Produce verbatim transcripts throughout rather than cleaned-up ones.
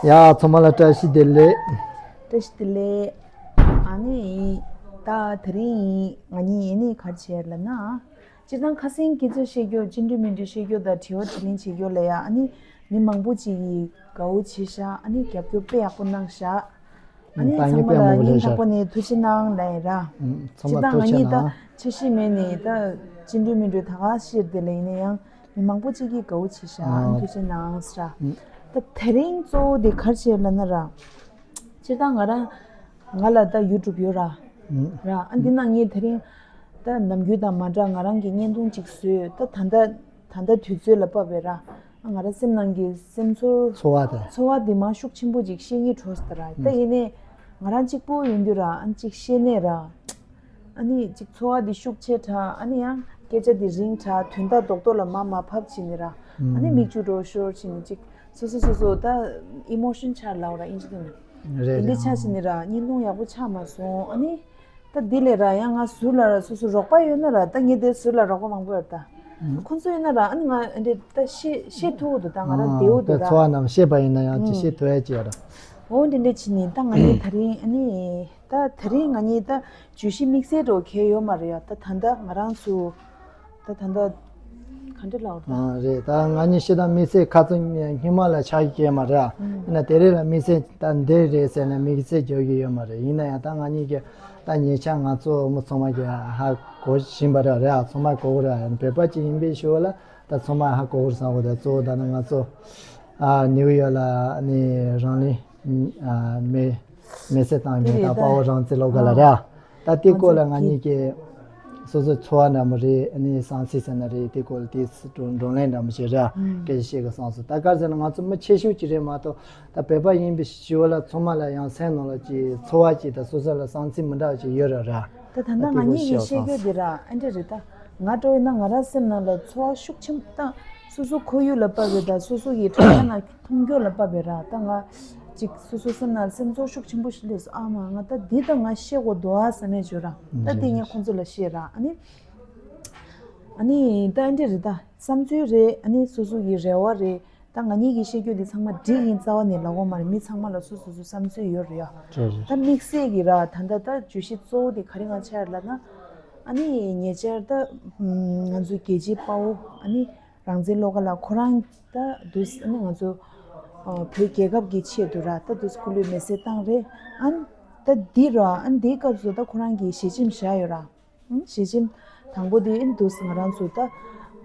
ཡ་ཚང་མ་ལ་བཀྲ་ཤིས་བདེ་ལེགས། བཀྲ་ཤིས་བདེ་ལེགས། ཨ་ནི་ད་དེ་རིང་ང་གཉིས་ཨ་ནི་ག་རེ་བྱས་ལབ་ན། སྤྱིར་བཏང་ཁ་སང་སྐད་ཆ་བཤད་རྒྱུ་བཅིངས་འགྲོལ་མིན་འགྲོལ་བཤད་རྒྱུ་དང་དྲི་བ་དྲིས་ལན་བྱེད་རྒྱུ་ལ་ཡ་ཨ་ནི་མི་མང་པོ་ཅིག་གིས་དགའ་བོ་བྱས་ཤག་ཨ་ནི་རྒྱབ་སྐྱོར་དཔེ་ཡག་པོ་གནང་ཤག་ཨ་ནི་ཚང་མ་ལ་སྙིང་ཐག་པ་ནས་ཐུགས་རྗེ་གནང་ལབ་ཡིན་ར། ཚང་མ་ཐུགས་རྗེ་གནང་། སྤྱིར་བཏང་ང་གཉིས་ད་འཆར་གཞི་མེད་ནས་ད་བཅིངས་འགྲོལ་མིན་འགྲོལ་ད་ག་ཤེར་དེ་ལ་ཡིན་ན་ཡང་མི་མང་པོ་ཅིག་གིས་དགའ་བོ་བྱས་ཤག་ཨ་ནི་ཐུགས་རྗེ་གནང་ཟེར། ད་དེ་རིང་གཙོ་བོ་དེ་ག་རེ་བྱས་ལབ་ན་ར། སྤྱིར་བཏང་ང་རང་ང་ལ་ད་ཡུ་ཊུབ་ཡོད་ར། ར་ཨ་འདི་ནང་ངས་དེ་རིང་ད་ནམ་རྒྱུན་དང་མ་འདྲ་ང་རང་གི་བརྙན་ཐུང་ཅིག་བཟོས། ད་ད་ལྟ་ད་ལྟ་དུས་ཚོད་ལ་བབས་པས་ར། ང་རང་སེམས་ནང་གི་སེམས་ཚོར་ཚོར་བ་དེ་ཚོར་བ་དེ་མར་ཤུགས་ཆེན་པོ་ཅིག་བཤད་སྙིང་བྲོ་སོང་ད་ར། ད་ཡིན་ནའི་ང་རང་གཅིག་པོ་ཡིན་དུས་ར་ཨ་ཅིག་བཤད་ནས་ར། ཨ་ནི་ཅིག་ཚོར་བ་དེ་ཤུགས་ཆེ་དྲགས། ཨ་ནི་ཡང་སྐད་ཆ་དེ་རིང་དྲགས། དོན་དག་རྡོག་རྡོག་ལ་མར་མར་ཕབ་བྱས་ནས་ར། ཨ་ནི་མིག་ཆུ་འགྲོ་ཤོར་བྱས་ནས་ཅིག་སོ་སོ་སོ་སོ་ད་ཨི་མོ་ཤན་ཆགས་ལབ་ར་ཨིན་ཇི་དེ་ནི། རེད་དེ་འདྲ་རེད། ཆགས་བྱས་ནས་ར་བརྙན་ཐུང་ཡག་པོ་ཆགས་མ་སོང་། ཨ་ནི། ད་འདི་ལས་ར་ཡང་ང་ཟུར་ལ་ར་སོ་སོ་རོགས་པ་ཡོད་ན་ར། ད་ངས་དེ་ཟུར་ལ་རོགས་པ་མང་པོ་ཡོད་ད། ཁོང་ཚོ་ཡོད་ན་ར་ཨ་ནི་ང་འདི་ད་ཤེས་ཤེས་ཐུབ་འདུག་ད་ང་ར་བདེ་བོ་འདུག་ད། ཚོར་བ་རྣམས་ཤེས་པ་ཡིན་ན་ཡང་ཅི་ཤེས་ཐུབ་ཡ་ཅི་ཡོད་ར། འོ་འདི་འདྲ་བྱས་ནས་ད་ང་གཉིས་ད་རིང་ཨ་ནི་ད་ད་རིང་ང་གཉིས་ད་བརྗོད་གཞི་དམིགས་བསལ་འགྲོ་གལ་ཡོད་མ་རེད་ཡ། ད་ད་ད་ང་རང་ཚོ་ད་ད་ད་ག་འདྲ་ལབ་དགོས་རེད། ད་ང་གཉིས་ཤི་ད་དམིགས་བསལ་ཁ་ཚོན་སྙི་མ་ལ་ཆགས་ཀྱི་མ་རེད། ཡིན་ན་དེ་རིང་ལ་དམིགས་བསལ་ད་འདི་རེད་ཟེར་ནས་དམིགས་བསལ་བརྗོད་ཀྱི་ཡོད་མ་རེད། ཡིན་ན་ཡང་ད་ང་གཉིས་ཀྱི་ད་ཉེ་ཆར་ང་ཚོ་མི་ཚང་མ་གི་ཧ་གོ་བཞིན་པ་རེད། རེད་ཚང་མ་གོ་གི་རེད། བོད་པ་ཅིག་ཡིན་པའི་ཞོར་ལ་ད་ཚང་མ་ཧ་གོ་གི་རེད་བསམ་གི་འདུག་གཙོ་བོ་ད་ནི་ང་ཚོ་ནིའུ་ཡོག་ལ་ནི་རང་ལུས་མེ་མེ་བསྲེགས་བཏང་མཁན་ད་དཔའ་བོ་རང་བཙན་སློབ་གྲྭ་ལ་རེད། ད་དེ་སྐོར་ལ་ང་གཉིས་ཀྱི་སོ་སོའི་ཚོར་བ་འདྲ་མོ་རེད། ཨ་ནི་བསམ་ཚུལ་ཟེར་ན་རེད། དེ་སྐོར་ལ་དེ་བགྲོ་གླེང་འདྲ་མོ་ཞིག་རེད། སྐད་ཆ་བཤད་དགོས་བསམ་སོང་། ད་ག་རེ་ཟེར་ན་ང་ཚོ་མི་ཆེ་ཤོས་ཅིག་རེད་མ་གཏོགས་ད་བོད་པ་ཡིན་པའི་ཞུ་བ་ལ་ཚང་མ་ལ་ཡང་སེམས་ནང་ལ་ཅིག་ཚོར་བ་ཅིག་ད་སོ་སོ་ལ་བསམ་ཚུལ་མི་འདྲ་བ་ཅིག་ཡོད་རེད་ར། ད་ད་ལྟ་ང་གཉིས་ཀྱིས་བཤད་རྒྱུ་དེ་ར་ཨ་འདྲ་རེད། ད་ང་འདྲ་བོ་ཡིན་ན་ང་རང་སེམས་ནང་ལ་ཚོར་བ་ཤུགས་ཆེན་པོ་ད་སོ་སོ་ཁོར་ཡུག་ལ་དཔག་པའི་ད་སོ་སོ་ཡི་དྲ་རྒྱ་ནང་མཐོང་རྒྱུ་ལ་དཔག་པའི་ར། ད་ང་ཅིག་སོ་སོ་སེམས་ནང་སེམས་ཚོར་ཤུགས་ཆེན་པོ་ཞིག་སླེབས་སོང་། ཨ་མ་ང་ད་འདི་ད་ང་ཤེས་དགོས་འདུག་ཨ་བསམ་ཡས་བྱོས་ར། ད་འདི་ངས་ཁོང་ཚོ་ལ་བཤད་ར། ཨ་ནི་ཨ་ནི་ད་འདི་རེད། ད་བསམ་ཚུལ་རེད། ཨ་ནི་སོ་སོ་གི་རེ་བ་རེད། ད་ང་གཉིས་ཀྱིས་བཤད་རྒྱུ་འདི་ཚང་མ་འགྲིག་ཡིན་རྩ་བ་ནས་ལབ་དགོས་མ་རེད། མི་ཚང་མ་ལ་སོ་སོ་སོ་བསམ་ཚུལ་ཡོད་རེད་ཡ། ད་དམིགས་བསལ་གི་ར་ད་ད་ད་བརྗོད་གཞི་གཙོ་བོ་དེ་ག་རེ་ང་ཆ་ལབ་ན། ཨ་ནི་ཉེ་ཆར་ད་ང་ཚོ་རྒྱལ་གཅེས་དཔའ་བོ་ཨ་ནི། རང་བཙན་བློ་དགའ་ལགས་ཁོ་རང་ད་དུས་ཨ་ནི་ང་ཚོ་བོད་རྒྱལ་ཁབ་ཀྱི་ཆེད་དུ་ར་ད་དུས་སྐུ་ལུས་མེ་སྲེག་བཏང་རེད། ཨ་ནི་ད་འདི་ར་ཨ་ནི་འདིའི་སྐབས་སུ་ད་ཁོ་རང་གིས་ཞལ་ཆེམས་བཞག་ཡོད་ར། ཨ་ནི་ཞལ་ཆེམས་དང་པོ་དེ་ཨ་ནི་དུས་ང་རང་ཚོ་ད་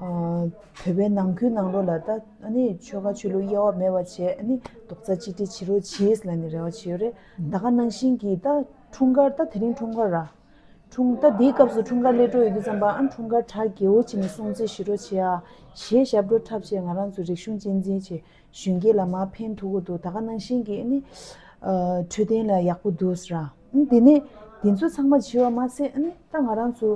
བོད་པའི་ནང་ཁུལ་ནང་ལོགས་ལ་ད་ཨ་ནི་ཆོལ་ཁ་ཆོས་ལུགས་དབྱེ་བ་མེད་པ་བྱས། ཨ་ནི་རྡོག་རྩ་གཅིག་སྒྲིལ་བྱེད་རོགས་བྱེད་ལབ་ནས་རེ་བ་བྱས་ཡོད་རེད། ད་ག་ནང་བཞིན་གྱི་ད་འཁྲུངས་སྐར་ད་དེ་རིང་འཁྲུངས་སྐར་ར། འཁྲུངས་ད་དེའི་སྐབས་སུ་འཁྲུངས་སྐར་སླེབས་འགྲོ་ཡོད་དུས་ཙམ་པ་ཨ་འཁྲུངས་སྐར་གྲ་རྒྱས་པོ་བྱས་ནས་སྲུང་བརྩི་ཞུ་རོགས་བྱེད་ཨ། གཞས་ཞབས་བྲོ་འཁྲབ་བྱས་ང་རང་ཚོ་རིག་གཞུང་གཅེས་འཛིན་བྱས་གཞོན་སྐྱེས་ལ་མར་ཕན་ཐོགས་ཀྱི་འདུག་ད་ག་ནང་བཞིན་གྱི་ཨ་ནི་འཕྲོད་བསྟེན་ལ་ཡག་པོ་འདུག་ཟེར་ཨ། དེ་ནས་དེ་ཚོ་ཚང་མ་བྱས་པ་མ་ཟད་ཨ་ནི་ད་ང་རང་ཚོ་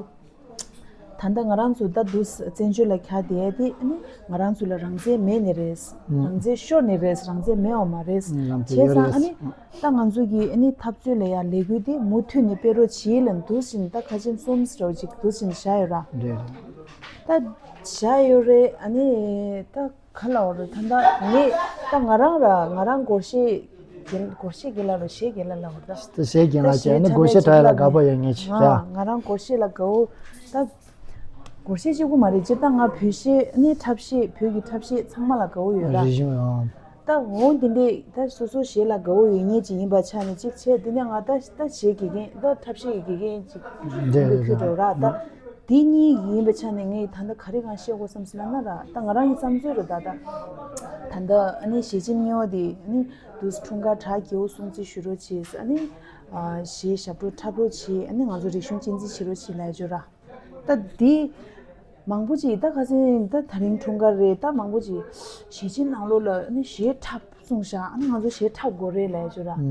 ད་ལྟ་ང་རང་ཚོ་ད་འདུག་བཙན་བྱོལ་ལ་གྱར་བསྡད་དེ་ཨ་ནི་ང་རང་ཚོ་ལ་རང་བཙན་མེད་ནི་རེད། རང་བཙན་ཤོར་ནི་རེད། རང་བཙན་མེད་པ་མ་རེད། བྱས་ཙང་ཨ་ནི། ད་ང་ཚོ་གི་ཨ་ནི་འཐབ་རྩོད་ལ་ཡང་ལས་འགུལ་འདི་མུ་མཐུད་ནས་སྤེལ་རོགས་བྱེད་ལབ་འདུག་བཞིན་ད་ཁ་ཆེམས་གསུམ་ཟེར་བ་ཅིག་འདུག་བཞིན་བཞག་ཡོད་ར། རེད་རེད། ད་བཞག་ཡོད་རེད། ཨ་ནི་ད་ག་ལབ་དགོས་རེད། ད་ད་ངས་ད་ང་རང་ར་ང་རང་སྒོར་གཞས་སྒོར་གཞས་སྒེར་ལ་ར་གཞས་སྒེར་ལ་ལབ་དགོས་རེད། ད་གཞས་སྒེར་ལ་བྱས་ནས་སྒོར་གཞས་གྲགས་ལ་དགའ་པོ་ཡོད་ངེས་ཅིག་ར། ང་རང་སྒོར་གཞས་ལ་དགའ་བོ་ད། སྒོར་གཞས་གཅིག་པུ་མ་རེད། སྤྱིར་བཏང་ང་བོད་གཞས་ནི་འཁྲབ་གཞས་བོད་ཀྱི་འཁྲབ་གཞས་ཚང་མ་ལ་དགའ་བོ་ཡོད་ར། རིག་གཞུང་ཡང་། ད་འོ་འདི་འདྲས་ད་སོ་སོ་གཞས་ལ་དགའ་བོ་ཡོད་མཁན་ཅིག་ཡིན་པ་ཆ་ནས་གཅིག་བྱས་འདི་ནས་ང་ད་ད་གཞས་དགེ་རྒན་ད་འཁྲབ་གཞས་ཀྱི་དགེ་རྒན་ཅིག་ཡིན་པའི་ཁུལ་འགྲོ་ར། ད་འདི་གཉིས་ཡིན་པའི་ཆ་ནས་ངས་ད་ལྟ་ག་རེ་གང་བཤད་དགོས་བསམ་སོང་ལབ་ན་ར། ད་ང་རང་གི་བསམ་ཚུལ་རེད། ད་ད་ད་ལྟ་ཨ་ནི་ཞལ་ཆེམས་གཉིས་པ་དེ་ཨ་ནི་དུས་འཁྲུངས་སྐར་གྲ་རྒྱས་པོ་སྲུང་བརྩི་ཞུ་རོགས་བྱེད། ཨ་ནི་གཞས་ཞབས་བྲོ་འཁྲབ་རོགས་བྱེད། ཨ་ནི་ང་ཚོ་རིག་གཞུང་གཅེས་འཛིན་བྱེད་རོགས་བྱེད་ལབ་ཡ་ཅིག་ཡོད་ར། ད་འདི་མང་པོ་ཅིག་ད་ཁ་སང་ད་དེ་རིང་འཁྲུངས་སྐར་རེད། ད་མང་པོ་ཅིག་ཞལ་ཆེམས་ནང་ལོགས་ལ་ནི་གཞས་འཁྲབ་གསུངས་ཤག་ཨ་ནི་ང་ཚོ་གཞས་འཁྲབ་དགོས་རེད་ལབ་ཡ་ཅིག་ཡོད་ར།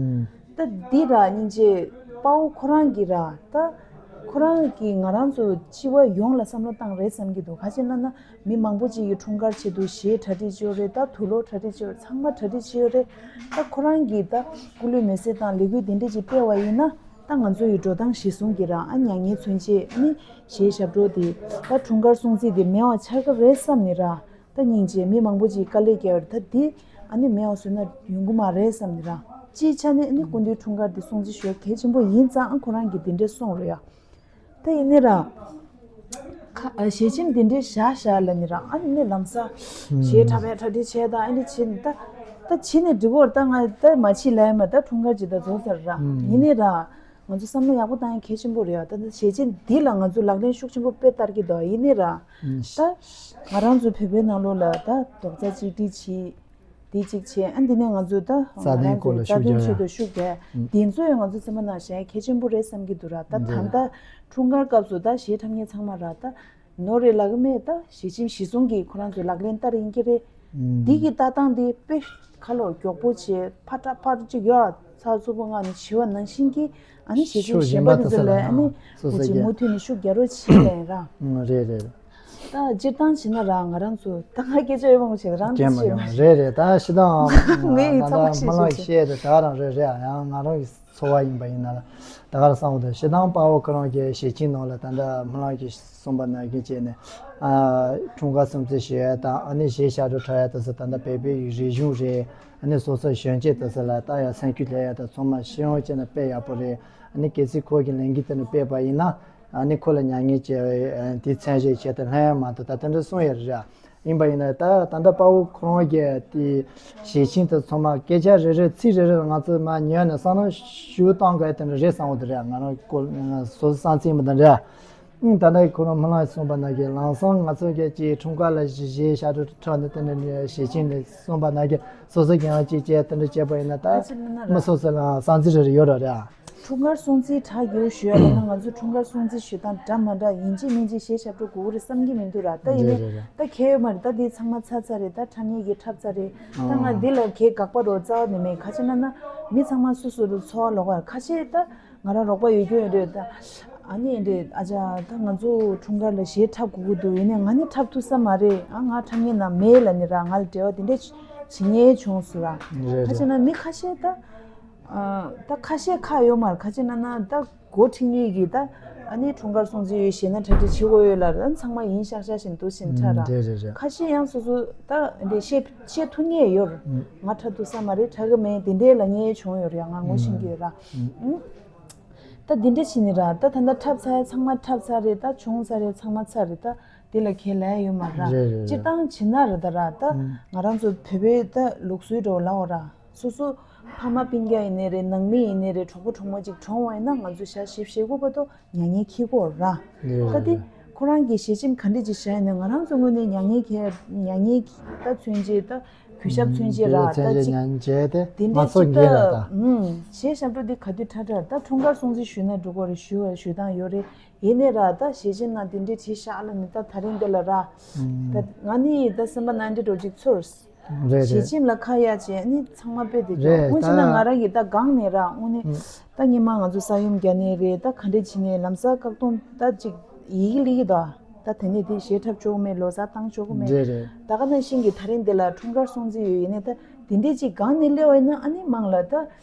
ད་འདི་ར་སྙིང་རྗེ་དཔའ་བོ་ཁོ་རང་གིས་ར། ད་ཁོ་རང་གིས་ང་རང་ཚོ་སྤྱི་པ་ཡོངས་ལ་བསམ་བློ་བཏང་རེད་བསམ་གྱི་འདུག་ག་ཅི་ལབ་ན་མི་མང་པོ་ཅིག་གི་འཁྲུངས་སྐར་ཆེད་དུ་གཞས་གྲ་སྒྲིག་བྱས་ཡོད་རེད། ད་དུག་སློག་གྲ་སྒྲིག་བྱས་ཡོད་རེད། ཚང་མ་གྲ་སྒྲིག་བྱས་ཡོད་རེད། ད་ཁོ་རང་གིས་ད་སྐུ་ལུས་མེ་སྲེག་དང་ལས་འགུལ་དེ་འདྲས་ཅིག་སྤེལ་བ་ཡིན་ན། ད་ང་ཚོ་ཡི་འགྲོ་སྟངས་གཞིར་བཟུང་གིས་ར་ཨ་མྱ་ངན་མཚོན་ཆེད་ཨ་ནི་གཞས་ཞབས་བྲོ་དེ་ད་འཁྲུངས་སྐར་སྲུང་བརྩི་དེ་མེད་པ་ཆགས་ཀྱི་རེད་བསམ་ནས་ར། ད་སྙིང་རྗེ་མི་མང་པོ་ཅིག་དཀའ་ལས་བརྒྱབ་ཡོད་རེད། ད་དེ་ ཨ་ནི་མེད་པ་བཟོས་ན་ཡོང་གི་མ་རེད་བསམ་ནི་ར། སྤྱིའི་ཆ་ནས་ཨ་ནི་སྐུ་མདུན་འཁྲུངས་སྐར་འདི་སྲུང་བརྩི་ཞུ་ཡ་གལ་ཆེན་པོ་ཡིན་ཙང་ཨ་ཁོ་རང་གིས་འདི་འདྲས་གསུངས་རེད་ཡ། ད་ཡིན་ནའི་ར། ཁ་ཨ་ཞལ་ཆེམས་འདི་འདྲའི་བཞག་བཞག་ལབ་ནི་ར། ཨ་ནི་ནས་ལམ་སང་ཞལ་འཁྲབ་ཡ་གྲ་སྒྲིག་བྱས་དང་ཨ་ནི་བྱས་ནི་ད། ད་བྱས་ནས་འགྲིག་གོ་ར། ད་ང་ད་མ་བྱེད་ལབ་ཡ་མ་ད་འཁྲུངས་སྐར་ཅིག་ད་རྫོགས་ཚར་ར། ཡིན་ནའི་ར། ང་ཚོ་བསམ་བློ་ཡག་པོ་བཏང་ཡ་གལ་ཆེན་པོ་རེད་ཡ། ད་ད་ཞལ་ཆེམས་འདི་ལ་ང་ཚོ་ལག་ལེན་ཤུགས་ཆེན་པོ་དཔེ་བསྟར་གྱི་འདུག་ཡིན་ནའི་ར། ད་ང་རང་ཚོ་བོད་པའི་ནང་ལོགས་ལ་ད་རྡོག་རྩ་གཅིག་སྒྲིལ་བྱེད། དེ་གཅིག་བྱས་ཨ་འདི་ནས་ང་ཚོ་ད་རྩ་དོན་སྐོར་ལ་ཤུགས་རྒྱག་ཡ། རྩ་དོན་ཆེད་དུ་ཤུགས་རྒྱག་ཡ། འདི་ཚོ་ཡང་ང་ཚོ་སེམས་པ་ནང་བཞག་ཡ་གལ་ཆེན་པོ་རེད་བསམ་གྱི་འདུག་ར། ད་ད་ལྟ་འཁྲུངས་སྐར་སྐབས་སུ་ད་ཞལ་འཁྲབ་མཁན་ཚང་མ་ར་ད་ནོར་རེ་ལག་མེད་ད་ཞལ་ཆེམས་གཞི་བཟུང་གི་ཁོ་རང་ཚོའི་ལག་ལེན་བསྟར་ཡིན་གྱི་རེད། འདི་གི་ལྟ་སྟངས་འདི་དཔེ་ཁ་ལོ་མགྱོགས་པོ་བྱས་ཕར་ཁྲ་ཕར་གཅིག་ཡོད་ཚགས་ཚུད་པོ་ངང་ནས་བྱས་པ་ནང་བཞིན་གྱི་ཨ་ནི་ཞལ་ཆེམས་གཞན་པ་དེ་ཚོ་ལ་ཨ་ནི་སོ་སོ་གི་མུ་མཐུད་ནས་ཤུགས་རྒྱག་རོགས་བྱེད་ལན་ར། རེད་རེད། ད་སྤྱིར་བཏང་བྱས་ན་ར་ང་རང་ཚོ་ད་ང་སྐད་ཆ་ཡོད་མང་བྱས་རང་ཐུགས་ཆེ་མ་རེད་རེད། ད་ཤི་དང་ངའི་ད་ཚོགས་ལ་ཤེས་མི་ལ་ཤེས་ཤེས་དེ་ད་རང་རེད་རེད། ཡང་ང་རང་གི་འཚོ་བ་ཡིན་པ་ཡིན་ན་ད་ག་ར་བསམ་བློ་ད་ཤི་དང་དཔའ་བོ་ཁོ་རང་གི་ཞལ་ཆེམས་ནང་ལ་ད་ད་མི་ལ་གི་གསུངས་པ་ན་གི་བྱས་ནས་འཁྲུངས་སྐར་སྲུང་བརྩི་ཞུ་ཡ་དང་ཨ་ནི་གཞས་ཞབས་བྲོ་འཁྲབ་ཡ་དེ་ཚོ་ད་ད་བོད་པའི་རིག་གཞུང་རེད། ཨ་ནི་སོ་སོའི་གཞོན་སྐྱེས་དེ་ཚོ་ལ་ད་ཡང་སེམས་འགུལ་སླེབས་ཡ་ད་ཚང་མ་ཤེས་ཡོང་བྱས་ན་དཔེ་ཡག་པོ་རེད། ཨ་ནི་གལ་སྲིད་ཁོ་གི་ལས་འགུལ་དེ་ནི་སྤེལ་པ་ཡིན་ན། ཨ་ནི་ཁོ་ལ་མྱ་ངན་བྱས་དེ་མཚན་བཞེས་བྱས་ཏེ་ལྷན་ཡང་མ་གཏོགས་ད་དེ་འདྲ་གསུང་ཡ་རེད། ཡིན་པ་ཡིན་ན་ད་ད་ལྟ་དཔའ་བོ་ཁོ་རང་གིས་དེ་ཞལ་ཆེམས་དེ་ཚང་མ་སྐད་ཆ་རེ་རེ་ཚིག་རེ་རེ་ང་ཚོ་མ་ཉན་ནས་བསམ་བློ་ཞིབ་གཏོང་དགོས་དེ་འདྲ་རེད་བསམ་འོ་དེ་རེད། ང་རང་སྐོར་སོ་སོ་བསམ་ཚུལ་མི་འདྲ་འདྲ། ད་ལྟ་ཁོ་རང་མི་ལ་གསུངས་པ་ན་གི་ལམ་སང་ང་ཚོ་གི་ཅིག་འཁྲུངས་སྐར་ལ་གཞས་ཞབས་བྲོ་འཁྲབ་ནས་དེ་འདྲ་ཞལ་ཆེམས་ནས་གསུངས་པ་ན་གི་སོ་སོ་གི་ཡང་ཅིག་བྱས་དེ་འདྲ་བྱས་པ་ཡིན་ན་ད་མི་སོ་སོ་ལ་བསམ་ཚུལ་རེ་རེ་ཡོད་ར་རེད། འཁྲུངས་སྐར་སྲུང་བརྩི་གྲ་རྒྱས་ཞུ་ཡ་ལ་ན་ང་ཚོ་འཁྲུངས་སྐར་སྲུང་བརྩི་ཞུ་སྟངས་འདྲ་མ་འདྲ་ཡིན་གཅིག་མིན་གཅིག་གཞས་ཞབས་བྲོ་དགོས་ཀྱི་རེད་བསམ་གྱི་མི་འདུག་ར། ད་ཡིན་ནའི་རེད་རེད་རེད། ད་གལ་ཡོད་མ་རེད། ད་དེ་ཚང་མ་ཚར་ཚར་རེད། ད་འཁྲབ་མཁན་གྱིས་འཁྲབ་ཚར་རེད། ད་ང་འདི་ལ་གལ་དགག་པ་རོ་རྩ་བ་ནས་མེད། ཁ་ཆེ་ན་ན་མི་ཚང་མ་སོ་སོ་རུ་འཚོ་བ་ལོག་པ་ཁ་ཆེ་ད་ང་རང་རོགས་པ་ཡོད་རྒྱུ་ཡོད་རེད་ད། ཨ་ནི་འདྲེ་ཨ་ཅག་ད་ང་ཚོ་འཁྲུངས་སྐར་ལ་གཞས་འཁྲབ་དགོས་ཀྱི་འདུག་ཡིན་ནའི་ང་ནི་འཁྲབ་ཐུབ་ས་མ་རེད། ཨ་ང་འཁྲབ་མཁན་ནང་མེད་ལབ་ནི་ར། ང་ལ་འབྲེལ་བ་དེ་འདྲས་བྱེད་མཁན་བྱུང་སོང་ར། རེད་ཁ་ཆེ་རེད། ན་མི་ཁ་ཤས་ད། ཨ་ད་ཁ་ཤས་ཁག་ཡོད་མ་རེད། ཁ་ཆེ་ན་ན་ད་འགོ་ཁྲིད་མཁན་གྱིས་ད་ཨ་ནི་འཁྲུངས་སྐར་སྲུང་བརྩི་ཡོད་གཞས་སྣ་གྲ་སྒྲིག་བྱེད་དགོས་ཡོད་ལབ་ར། ཚང་མ་ཡིན་ཤག་ཤག་བཞིན་འདུག་བཞིན་འཁྲབ་ར། རེད་རེད་རེད། ཁ་ཤས་ཡང་སོ་སོ་ད་འདྲེ་བཤད་བཤད་ཐུབ་མཁན་ཡོད་ར། ང་འཁྲབ་ཐུབ་ས་མ་རེད། འཁྲབ་གི་མེད་དེ་འདྲས་ལབ་མཁན་བྱུང་ཡོད་ར། ཡང་ང་ངོ་ཤེས་ཀྱི་ཡོད་ར། ཨུ། ད་འདི་འདྲ་བྱས་ནི་ར། ད་ད་ལྟ་འཁྲབ་ཚར་ཡ་ཚང་མ་འཁྲབ་ཚར་རེད། ད་བྱུང་ཚར་རེད། ཚང་མ་ཚར་རེད། ད་འདི་ལ་ཁས་ལེན་ཡོད་མ་ར། རེད་རེད་རེད། སྤྱིར་བཏང་བྱེད་ན་ར་ད་ར་ད་ང་རང་ཚོ་བོད་པའི་ད་ལུགས་སྲོལ་འགྲོ་ལའོ་ར། སོ་སོ་ཕ་མ་སྤུན་ཀྱག་ཡིན་ནའི་རེད། ནང་མི་ཡིན་ནའི་རེད། གྲོགས་པོ་གྲོགས་མོ་ཅིག་གྲོངས་པ་ཡིན་ན་ང་ཚོ་ཞག་བཞི་བཞི་དགུ་བར་དུ་མྱ་ངན་འཁྱེར་དགོས་ར། རེད་ད་རེད་དེ་རེད། ཁོ་རང་གི་ཞལ་ཆེམས་ག་འདྲ་ཅིག་བཞག་ཡིན་ན་ང་རང་ཚོ་ངོས་ནས་མྱ་ངན་འཁྱེར་མྱ་ངན་ད་མཚོན་བྱེད་ད། གུས་ཞབས་མཚོན་བྱེད་ར། ད་ཅིག་དེ་འདྲའི་ཅིག་ད་ཞལ་ཞབས་བྲོ་འདི་ག་དུས་ཁྲ་ཁྲ་ད་འཁྲུངས་སྐར་སྲུང་བརྩི་ཞུས་ན་འགྲོ་གི་རེད། ཞུ་བ་ཞུ་སྟངས་ཡོད་རེད། ཡིན་ནའི་ར་ད་ཞལ་ཆེམས་ནང་དེ་འདྲའི་བྲིས་ཤག་ལ་ནི་ད་ད་རིང་འདི་ལ་ར། ད་ང་ནི་ད་སེམས་པ་ནང་འདྲི་འགྲོ་ཅིག་ཚོར། རེད་ཞལ་རེད། ཆེམས་ལ་ཁ་གཡར་བྱས་ནི་ཚང་མ་དཔེ་དེ་འགྲོ་རེད་དངོས་ད། བྱས་ན་ང་རང་གི་ད་སྒང་ནས་ར་དངོས་གནས་ད་སྔོན་མ་ང་ཚོ་ས་ཡོམ་རྒྱག་ནའི་རེད། ད་ག་འདྲས་བྱས་ནའི་ལམ་སང་བཀག་སྡོམ་ད་ཅིག་ཡི་གེ་ལི་གི་ད། ད་དེ་ནས་དེ་གཞས་འཁྲབ་ཆོག་གི་མེད། ལོ་གསར་བཏང་ཆོག་གི་མེད། རེད་རེད། ད་ག་ནང་བཞིན་གྱི་ད་རིང་འདི་ལ་འཁྲུངས་སྐར་སྲུང་བརྩི་ཡོད། ཡིན་ནའི་ད་དེ་འདྲས་ཅིག་སྒང་ནས་སླེབས་པ་ཡིན་ན་ཨ་ནི་མང་ལ་ད་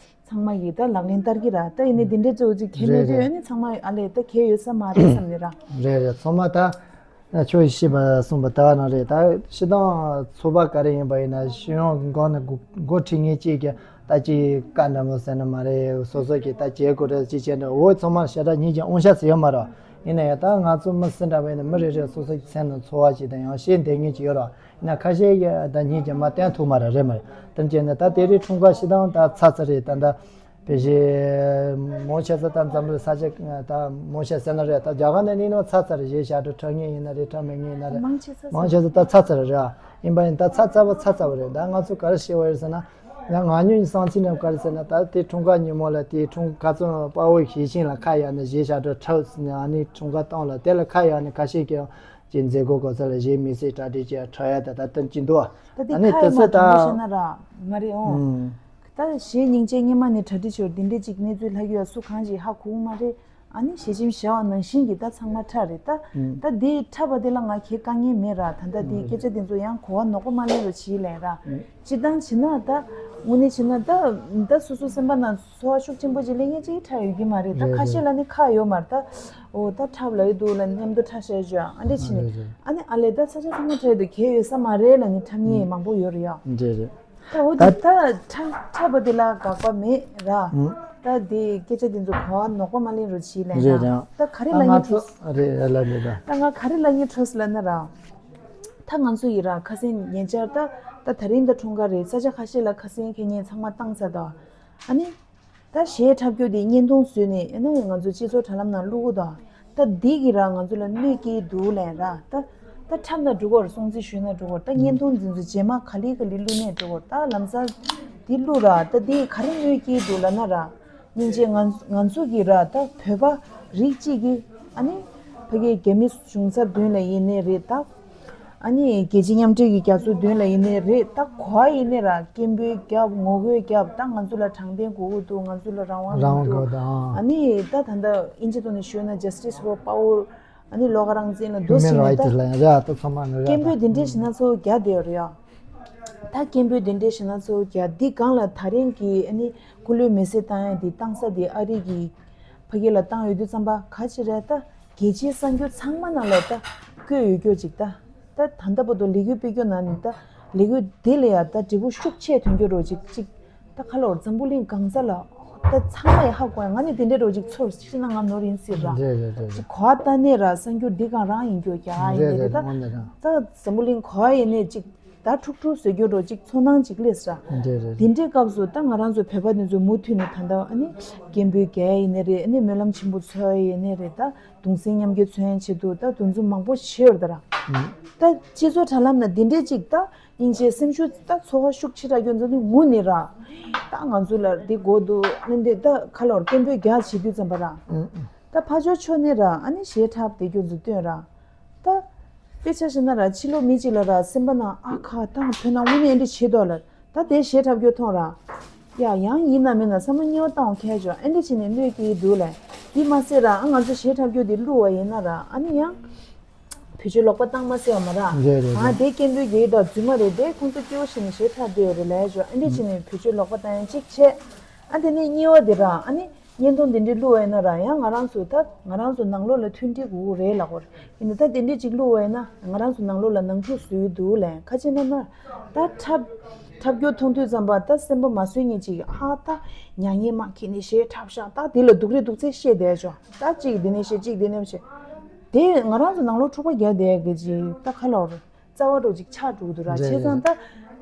ཚང་མ་གིས་ད་ལག་ལེན་བསྟར་གི་ར། ད་ཡིན་ནའི་དེ་འདྲས་ཚོ་ཅིག་གལ་མེད་རེད་དུས་རེད། ཨ་ནི་ཚང་མ་ཨ་ལས་ད་གལ་ཡོད་ས་མ་རེད་བསམ་ནི་ར། རེད་རེད། ཚང་མ་ད་ཆོས་ཤེས་པ་གསུངས་པ་ད་ག་ནང་རེད། ད་སྤྱིར་བཏང་ཚོགས་པ་ག་རེ་ཡིན་པ་ཡིན་ན་ཤེས་ཡོན་སྒང་ནས་འགོ་འགོ་ཁྲིད་མཁན་གཅིག་གིས་ད་ཅིག་བཀའ་འདྲ་མོ་ཟེར་ན་མ་རེད། སོ་སོ་གིས་ད་བྱེད་དགོས་རེད་ཅེས་བྱས་ནས་འོ་ཚང་མ་ཞེ་དྲག་ཉིད་ཀྱི་དབང་ཆ་ཟེར་ཡོད་མ་རེད། ཡིན་ན་ཡང་ད་ང་ཚོ་མི་སུ་འདྲ་བ་ཡིན་ན་མི་རེ་རེ་སོ་སོ་གི་མཚན་ནས་ཚོར་བ་ཞིག་དང་ཡང་ཤེས་འདོད་མཁན་ཅིག་ཡོད་རེད། ཡིན་ན་ཁ་ཤས་ཀྱིས་ད་ཉིད་ཀྱིས་མ་བསྟན་ཐུབ་མ་རེད། རེད་མ་རེད། དེ་བྱས་ནས་ད་དེ་རིང་འཁྲུངས་སྐར་ཞིག་དང་ད་ཚར་ཚར་རེད། ད་ད་དཔེ་བཞིན་མང་ཆེ་ས་ད་འཛམ་བུ་གླིང་ས་ཆ་ད་མང་ཆེ་ཟེར་ན་རེད། ད་རྒྱ་གར་ནས་ནི་ནོ་ཚར་ཚར་རེད། གཞས་ཞབས་བྲོ་འཁྲབ་མཁན་ཡིན་ན་རེད། འཁྲབ་མེད་མཁན་ཡིན་ན་རེད། མང་ཆེ་ས་མང་ཆེ་ས་ད་ཚར་ཚར་རེད། ཡིན་པ་ཡིན་ད་ཚར་ཚར་བ་ཚར་ཚར་བ་རེད། ད་ང་ཚོ་ག་རེ་བཤད་པ་རེད་ཟེར་ན། ཡང་ང་ཉོན་སང་ཚིག་ནང་ག་རེ་ཟེར་ན་ད་དེ་འཁྲུངས་སྐར་ཉིན་མོ་ལ་དེ་འཁྲུངས་ཁ་སང་དཔའ་བོའི་ཞལ་ཆེམས་ལ་ཁ་གཡར་ནས་གཞས་ཞབས་བྲོ་འཁྲབ་ཟེར་ནས་ཨ་ནི་འཁྲུངས་སྐར་བཏང་ལ་དེ་ལ་ཁ་གཡར་ནས་ཁ་ཤས་ཀྱིས་ཀྱི་མཛད་སྒོ་གོ་ས་ལ་གཞས་མི་སེར་གྲ་སྒྲིག་བྱས་འཁྲབ་ཡ་ད་ད་སྟོན་གྱི་འདུག་ད་དེ་ཨ་ནི་ཁ་དེ་ཡ་ཚོ་མ་ད་དྲང་པོ་བཤད་ན་ར་མ་རེད་ཨོ། ཨུམ། ད་གཞས་སྙིང་རྗེ་སྔོན་མ་ནས་གྲ་སྒྲིག་བྱས་འདི་འདྲས་ཅིག་གནས་ཚུལ་ལྷག་ཡོད་སུ་གང་ཞིག་ཧ་གོ་གི་མ་རེད། ཨ་ནི་ཞལ་ཆེམས་བཞག་པ་ནང་བཞིན་གྱི་ད་ཚང་མ་འཁྲབ་རེད་ད། ཨུམ། ད་འདི་འཁྲབ་པ་འདི་ལ་ང་ཁྱེད་དཀའ་ངལ་མེད་ར། ད་ལྟ་འདི་ཨུམ། སྐད་ཆ་འདི་ཚོ་ཡང་གོ་བ་ནོར་གོ་མ་ལེན་རོགས་བྱེད་ལན་ར། ཨུམ། སྤྱིར་བཏང་བྱས་ན་ད་དངོས་གནས་བྱས་ན་ད་ད་སོ་སོ་སེམས་པ་ནང་ཚོར་བ་ཤུགས་ཆེན་པོ་ཅིག་སླེབས་མཁན་ཅིག་འཁྲབ་ཡོད་ཀྱི་མ་རེད་ད། རེད་ཁ་ཤས་རེད། ལ་ནི་ཁག་ཡོད་མ་རེད་ད། འོ་ད་འཁྲབ་ལ་ཡོད་འདུག་ལ་མཉམ་དུ་འཁྲབ་བཤད་བྱོས་ཨ་འདྲས་བྱས་ནས། རེད་རེད། ཨ་ནི་ཨ་ལས་ད་ས་ཆ་ཚང་མ་འཁྲབ་ཡོད་དུ་གལ་ཡོད་ས་མ་རེད་ལབ་ནི་འཁྲབ་མཁན་མང་པོ་ཡོད་རེད་ཡ། རེད་རེད། ད་འོ་དེ་ད་འཁྲབ་འཁྲབ་པ་དེ་ལ་དགག་པ་མེད་ར། ཨུ། ད་དེ་སྐད་ཆ་དེ་ཚོ་གོ་བ་ནོར་པ་མ་ལེན་རོགས་བྱིས་ལན་རེད་ན། རེད། ད་ག་རེ་ད་ལབ་ང་ངེས་ཚོ་འདུག་རེད་ལ་རེད་ད། ད་ང་ག་རེ་ལབ་ངེས་འདུག་ལབ་ན་ར། ད་ང་ཚོ་ཡི་ར་ཁ་སེང་ཉེ་ཆར་ད་ད་དེ་རིང་ད་འཁྲུངས་སྐར་རེད། ས་ཆ་ཁ་ཤས་ལ་ཁ་སེང་ཁེ་ཉེ་ཚང་མ་བཏང་ཚར་ད། ཨ་ནི། ད་གཞས་འཁྲབ་རྒྱུ་དེ་བརྙན་ཐུང་བཟོས་ནས་ཨ་ནི་ང་ཚོ་སྤྱི་ཚོགས་དྲ་ལམ་ནང་བླུག་གི་འདུག་ད་འདི་གི་ར་ང་ཚོ་ལ་གནོད་སྐྱེལ་འདུག་ལན་ར། ད་ད་འཁྲབ་ན་འགྲོ་གོ་ར། སྲུང་བརྩི་ཞུས་ན་འགྲོ་གོ་ར། ད་བརྙན་ཐུང་འཛིན་ཚུལ་རྗེས་མ་ག་ལེ་ག་ལེ་བླུག་ནས་འགྲོ་གོ་ར། ད་ལམ་སང་འདི་བླུག་ར། ད་འདི་ག་རེ་གནོད་སྐྱེལ་འདུག་ལབ་ན་ར། སྙིང་རྗེ། ང་ང་ཚོ་གི་ར་ད་བོད་པ་རིགས་གཅིག་གི་ཨ་ནི་ཕ་གི་རྒྱ་མི་གཞུང་ཚབ་མདུན་ལ་ཡིན་ནའི་རེད་ད། ཨ་ནི་རྒྱལ་སྤྱི་མཉམ་འབྲེལ་གྱི་རྒྱ་མཚོ་མདུན་ལ་ཡིན་ནའི་རེད། ད་གོ་བ་ཡིན་ནའི་ར་སྐད་འབོད་རྒྱབ། ངོ་རྒོལ་རྒྱབ། ད་ང་ཚོ་ལ་དྲང་བདེན་དགོས་ཀྱི་འདུག་ང་ཚོ་ལ་རང་དབང་རང་དགོས་དགོས་འདུག་དང་། ཨ་ནི་ད་ད་ལྟ་དབྱིན་ཇི་ཐོག་ནས་ཞུས་ན་Justice for Paul། ཨ་ནི་བློ་དགའ་རང་བཙན་ལ་རྡོ་Human བཟུང་ནས་Rights ད་ལ་ཡང་རེད་ཨ། ད་ཚང་མ་ནི་རེད་སྐད་ཨ། འབོད་འདི་འདྲའི་ཞིག་སྣ་ཚོགས་རྒྱག་བསྡད་ཡོད་རེད་ཡ། ད་སྐད་འབོད་འདི་འདྲའི་ཞིག་སྣ་ཚོགས་རྒྱག་འདི་སྒང་ལ་དེ་རིང་གི་ཨ་ནི་སྐུ་ལུས་མེ་བསྲེགས་བཏང་ཡ་འདི་བཏང་ས་འདི་ཨ་རི་གི་ཕ་གི་ལ་བཏང་ཡོད་དུས་ཙམ་པ་ག་ཅི་རེད་ད། རྒྱལ་སྤྱིའི་གསར་འགྱུར་ཚང་མ་ནང་ལ་ད་བཀོད་ཡོད་རྒྱུ་ཅིག་ད། ད་ད་ལྟ་བར་དུ་ལས་འགུལ་སྤེལ་རྒྱུ་ནང་ནས་ད་ལས་འགུལ་འདི་ལ་ཡ་ད་འབྲས་བུ་ཤུགས་ཆེ་ཐོན་རྒྱུ་རོ་ཅིག་ཅིག་ད་ཁ་ལོར་འཛམ་བུ་གླིང་གང་ས་ལ་ད་ཚང་མ་ཡ་ཧ་གོ་ཡ། ང་ནི་དེ་འདྲའི་རོ་ཅིག་ཚོར་ཤི་ན་ང་ནོར་ཡིན་སྲིད་ར། རེད་རེད་རེད་ཅིག་རེད། གོ་བ་ལྟ་ནས་ར་གསར་འགྱུར་འདི་གང་རང་ཡིན་རྒྱུ་ཀྱ་ཡིན་རེད་ནས་རེད་རེད་ད། དངོས་གནས་རང་། ད་འཛམ་བུ་གླིང་གོ་བ་ཡིན་ནས་ཅིག་ད་འཁྲུག་འཁྲུག་བཟོ་རྒྱུ་རོ་ཅིག་ཚོར་སྣང་ཅིག་སླེབས་ར། རེད་རེད། དེ་འདྲའི་སྐབས་སུ་ད་ང་རང་ཚོ་བོད་པ་འདི་ཚོ་མུ་མཐུད་ནས་ད་ལྟ་ཨ་ནི་སྐད་འབོད་རྒྱག་ཡ་ཡིན་ནས་རེད། ཨ་ནི་སྨོན་ལམ་ཆེན་པོ་འཚོལ་ཡ་ཡིན་ནས་རེད་ད། གདུང་སེམས་མཉམ་སྐྱེད་མཚོན་ཆེད་དུ་ད་དུས་ཚོད་མང་པོ་བྱས་ཡོད་རེད་ད་ར། ཨུ། ད་སྤྱི་ཚོགས་དྲ་ལམ་ན་འདི་འདྲས་ཅིག་ད་སྙིང་རྗེ་སེམས་ཤུགས་ད་ཚོར་བ་ཤུགས་ཆེ་དྲགས་ཀྱི་འཛམ་གླིང་ངུ་ནི་ར། ད་ང་ཚོ་ལ་འདི་དགོས་འདུག་ནི་འདི་ད་ཁ་ལོར་སྐད་འབོད་རྒྱག་བྱེད་དུས་ཙམ་པ་ར། ཨུ་ཨུ། ད་ཕར་ཕྱོགས་ཕྱོགས་ནས་ར་ཨ་ནི་གཞས་འཁྲབ་བསྡད་རྒྱུ་ཚོ་སྟོན་ར། ད་དཔེ་ཆ་བཞག་ན་ར་ཕྱི་ལོགས་མི་གཅིག་ལ་ར་སེམས་པ་ནང་ཨ་ཁ་ད་བོད་ནང་དངོས་གནས་འདི་བྱེད་དོ་ལ། ད་དེ་གཞས་འཁྲབ་རྒྱུ་མཐོང་ར། ཡ་ཡང་ཡིན་ན་མིན་ན་བསམ་བློ་རྙེད་པ་བཏང་ཁྱད་ཆོ་ཨེ་འདྲ་བྱས་ནས་གནོད་ཀྱི་འདུག་ལས། འདི་མ་ཟད་ར་ཨ་ང་ཚོ་གཞས་འཁྲབ་རྒྱུ་འདི་བླུག་པ་ཡིན་ན་ར་ཨ་ནི་ཡང་བེད་སྤྱོད་ལོག་པ་བཏང་མ་ཟེར་བ་མ་ར། རེད་རེད་ཨ་རེད། དེ་སྐད་འབོད་རྒྱག་ཡི་ད་རྫུན་མ་རེད་དེ་ཁོང་ཚོ་སྐྱིད་པོ་བྱས་ནས་གཞས་འཁྲབ་བསྡད་ཡོད་རེད་ལས་ཆོ་ཨེ་འདྲ་བྱས་ནས་བེད་སྤྱོད་ལོག་པ་བཏང་ཡང་གཅིག་བྱས། ཨ་དེ་ནས་གཉིས་པ་དེ་ར་ཨ་ནི་བརྙན་ཐུང་འདི་འདྲའི་བླུག་པ་ཡིན་ན་ར་ཡང་ང་རང་ཚོ་ད་ང་རང་ཚོ་ནང་ལོགས་ལ་མཐུན་སྒྲིལ་དགོས་ཀྱི་རེད་ལབ་ཀྱི་ཡོད་རེད། ཡིན་ན་ད་དེ་འདྲའི་ཅིག་བླུག་པ་ཡིན་ན་ང་རང་ཚོ་ནང་ལོགས་ལ་ནང་འཁྲུག་བཟོ་ཡི་འདུག་ལས་ཁ་ཅིག་ན་ན། ད་འཁྲབ་འཁྲབ་རྒྱུ་མཐོང་དུས་ཙམ་པ་ད་སེམས་པ་མ་བཟོད་མཁན་ཅིག་ཨ་ད་མྱ་ངན་མ་ཁྱེར་ནས་གཞས་འཁྲབ་ཤག་ད་དེ་ལ་སྡུག་རེད་སྡུག་ཚད་བཤད་བསྡད་ཆོག་ད་གཅིག་དེ་ནས་བཤད་གཅིག་དེ་ནས་བཤད། དེ་ང་རང་ཚོ་ནང་ལོགས་འཁྲུག་པ་རྒྱག་བསྡད་གི་ཅིག་ད་ཁ་ལོ་རེད། རྩ་བ་རོ་ཅིག་ཆགས་འགྲོ་གི་འདུག་ར། རེད་བྱས་ཙང་རེད། ད་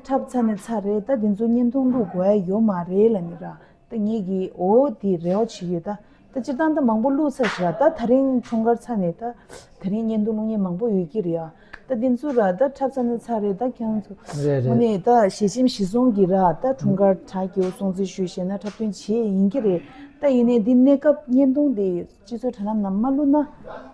འཁྲབ་ཚར་ནས་ཚར་རེད། ད་དེ་ཚོ་བརྙན་ཐུང་བླུག་དགོས་ཡ་ཡོད་མ་རེད་ལབ་ནི་ར། ད་ངེད་ཀྱིས་འོ་དེ་རེ་བ་བྱེད་ཀྱི་ཡོད་ད། ད་སྤྱིར་བཏང་ད་མང་པོ་བླུགས་ཚར་ཤག་ད་དེ་རིང་འཁྲུངས་སྐར་ཚར་ནས་ད་དེ་རིང་བརྙན་ཐུང་བླུག་མཁན་མང་པོ་ཡོད་ཀྱི་རེད་ཡ། ད་འདི་ཚོ་ར་ད་འཁྲབ་ཚར་ནས་ཚར་རེད། ད་ཁྱེད་རང་ཚོ་རེད་རེད། དངོས་གནས་ད་ཞལ་ཆེམས་གཞི་བཟུང་གི་ར་ད་འཁྲུངས་སྐར་གྲ་རྒྱས་སྲུང་བརྩི་ཞུས་བྱས་ན་འཁྲབ་སྟོན་བྱས་ཡིན་གྱི་རེད། ད་ཡིན་ནའི་འདི་གནས་སྐབས་བརྙན་ཐུང་དེ་སྤྱི་ཚོགས་དྲ་ལམ་ནང་མ་བླུགས་ན།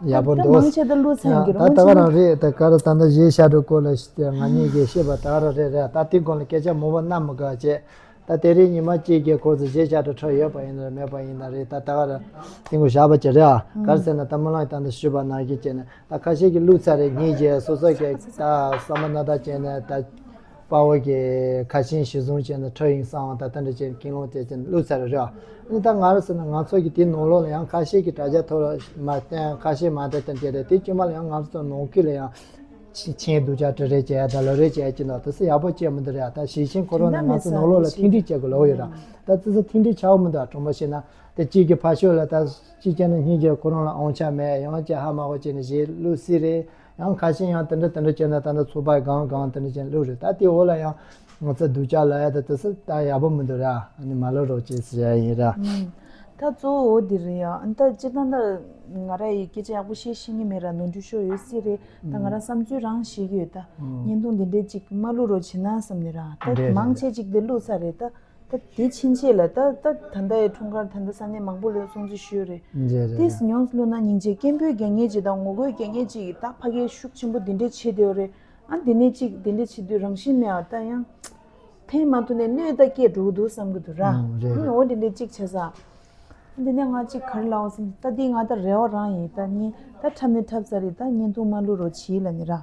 ཡག་པོ་ད་འདུག་མང་ཆེ་ད་བླུགས་ཚར་ཡིན་ཡང་གྱི་ད་རེད། ད་ག་རང་རེད། ད་ག་ར་ད་ལྟ་གཞས་ཤར་འགྲོ་སྐོར་ལ་ང་གཉིས་ཀྱིས་བཤད་པ་ད་ག་རང་རེད་རེད། ད་དེ་སྐོར་ལ་སྐད་ཆ་མང་པོ་གནང་མི་དགོས་བྱས། ད་དེ་རིང་ཉི་མ་གཅིག་གི་སྐོར་དུ་གཞས་ཤར་འགྲོ་འཁྲབ་ཡོད་པ་ཡིན་ན་མེད་པ་ཡིན་ན་རེད། ད་ད་ག་ར་དེ་ངོ་བཞག་པ་ཅིག་རེད་ཨ། ག་རེ་ཟེར་ན་ད་མི་ལང་ད་ལྟ་ཞུས་པ་ནང་བཞིན་བྱས་ནས་ད་ཁ་ཤས་ཀྱིས་བླུགས་ཚར་རེད། ངེད་ཀྱིས་སོ་སོ་གི་ད་བསམ་པ་ན་ད་བྱས་ནས་ད། དཔའ་བོ་གི་ཁ་ཆེམས་གཞི་བཟུང་བྱས་ནས་འཁྲབ་ཡིན་བསམ་པ་དང་དེ་འདྲ་བྱས་ཀུན་སློང་དེ་བྱས་ནས་བླུགས་ཚར་རེད། ཨ་ནི་ད་ང་རང་ཟེར་ན་ང་ཚོ་གི་དེ་ནང་ལོགས་ལ་ཡང་ཁ་ཤས་ཀྱི་དྲ་རྒྱ་ཐོག་ལ་མ་བསྟན་ཁ་ཤས་མ་བསྟན་བསྟན་བྱས་རེད། དེ་དཀྱུས་མ་ལ་ཡང་ང་ཚོ་ནང་ཁུལ་ལ་ཡང་མཆན་སྡུག་ཅག་འབྲི་རེས་བྱས་ད་ལབ་རེས་བྱས་ཀྱི་འདུག་དེ་ཚོ་ཡག་པོ་བྱས་མི་འདུག་རེད། ད་ཞལ་ཆེམས་ཁོ་རང་ནི་ང་ཚོ་ནང་ལོགས་ལ་མཐུན་སྒྲིལ་བྱེད་དགོས་ལབ་ཡོད་ར། ད་དེ་ཚོ་མཐུན་སྒྲིལ་ཆགས་མི་འདུག་དྲང་པོ་བཤད་ན་དེ་གཅིག་གི་ཕར་ཕྱོགས་ལ་ད་གཅིག་བྱས་ན་སྙིང་རྗེ་ཁོ་རང་ལ་དབང་ཆ་མེད། ཡང་ཅིག་ཧ་མ་གོ་བྱས་ནས་གཞས་བླུགས་སྲིད་རེད། ཡང་ཁ་ཤས་ཡང་དེ་འདྲ་དེ་འདྲ་བྱས་ན་ད་ནི་ཚོགས་པ་གང་གང་དེ་འདྲ་བྱས་ན་བླུགས་རེད། ད་དེ་འོག་ལ་ཡང་ང་ཚོ་སྡུག་ཅག་ལབ་ཡ་ད་དེ་ཚོ་ད་ཡག་པོ་མི་འདུག་ར། ཨ་ནི་མ་ལབ་རོགས་བྱེད་ཟེར་ཡ་ཡིན་ར། ཨུམ། ད་གཙོ་བོ་འོ་འདི་རེད་ཡ། ཨ་ནི་ད་སྤྱིར་བཏང་ད་ང་ར་ཡི་སྐད་ཆ་ཡག་པོ་བཤད་ཤེས་ཀྱི་མེད་ར། ནོར་འཁྲུལ་ཤོར་ཡོད་སྲིད་རེད། ད་ང་ར་བསམ་ཚུལ་རང་བཤད་ཀྱི་ཡོད་ད། ཨུམ། བརྙན་ཐུང་འདི་འདྲས་ཅིག་མ་བླུགས་རོགས་བྱེད་ན་བསམ་ནས་ར། ད་རེད་རེད་མང་རེད། ཆེ་ཅིག་དེ་བླུགས་ཚར་རེད་ད། ད་དེ་ཕྱིན་ཆད་ལ་ད་ད་ད་ལྟ་ཡི་འཁྲུངས་སྐར་ད་ལྟ་ས་གནས་མང་པོ་ལ་སྲུང་བརྩི་ཞུས་རེད། རེད་རེད་དེ་རེད། ཡོངས་སུ་བླུགས་ན་སྙིང་རྗེ་སྐད་འབོད་རྒྱག་མཁན་ཅིག་དང་ངོ་རྒོལ་རྒྱག་མཁན་ཅིག་ད་ཕ་གིའི་ཤུགས་ཆེན་པོ་འདི་འདྲས་བྱེད་བསྡད་ཡོད་རེད། ཨ་འདི་ནས་ཅིག་འདི་འདྲས་བྱེད་དུས་རང་བཞིན་མེད་པ་ད་ཡང་ཕན་མ་ཐོགས་ནས་གནོད་ད་སྐྱེལ་འགྲོ་གི་འདུག་བསམ་གི་འདུག་ར། ཨང་རེད་ཨ་ནི་རེད། འོ་འདི་འདྲས་ཅིག་བྱས་ས། འདི་ནས་ང་ཅིག་ག་རེ་ལབ་བསམ་ད་འདི་ང་ད་རེ་བ་རང་ཡིན། ད་ནི་ད་འཁྲབ་ནི་འཁྲབ་ས་རེད། ད་བརྙན་ཐུང་མ་བླུགས་རོགས་བྱེད་ལབ་ནི་ར།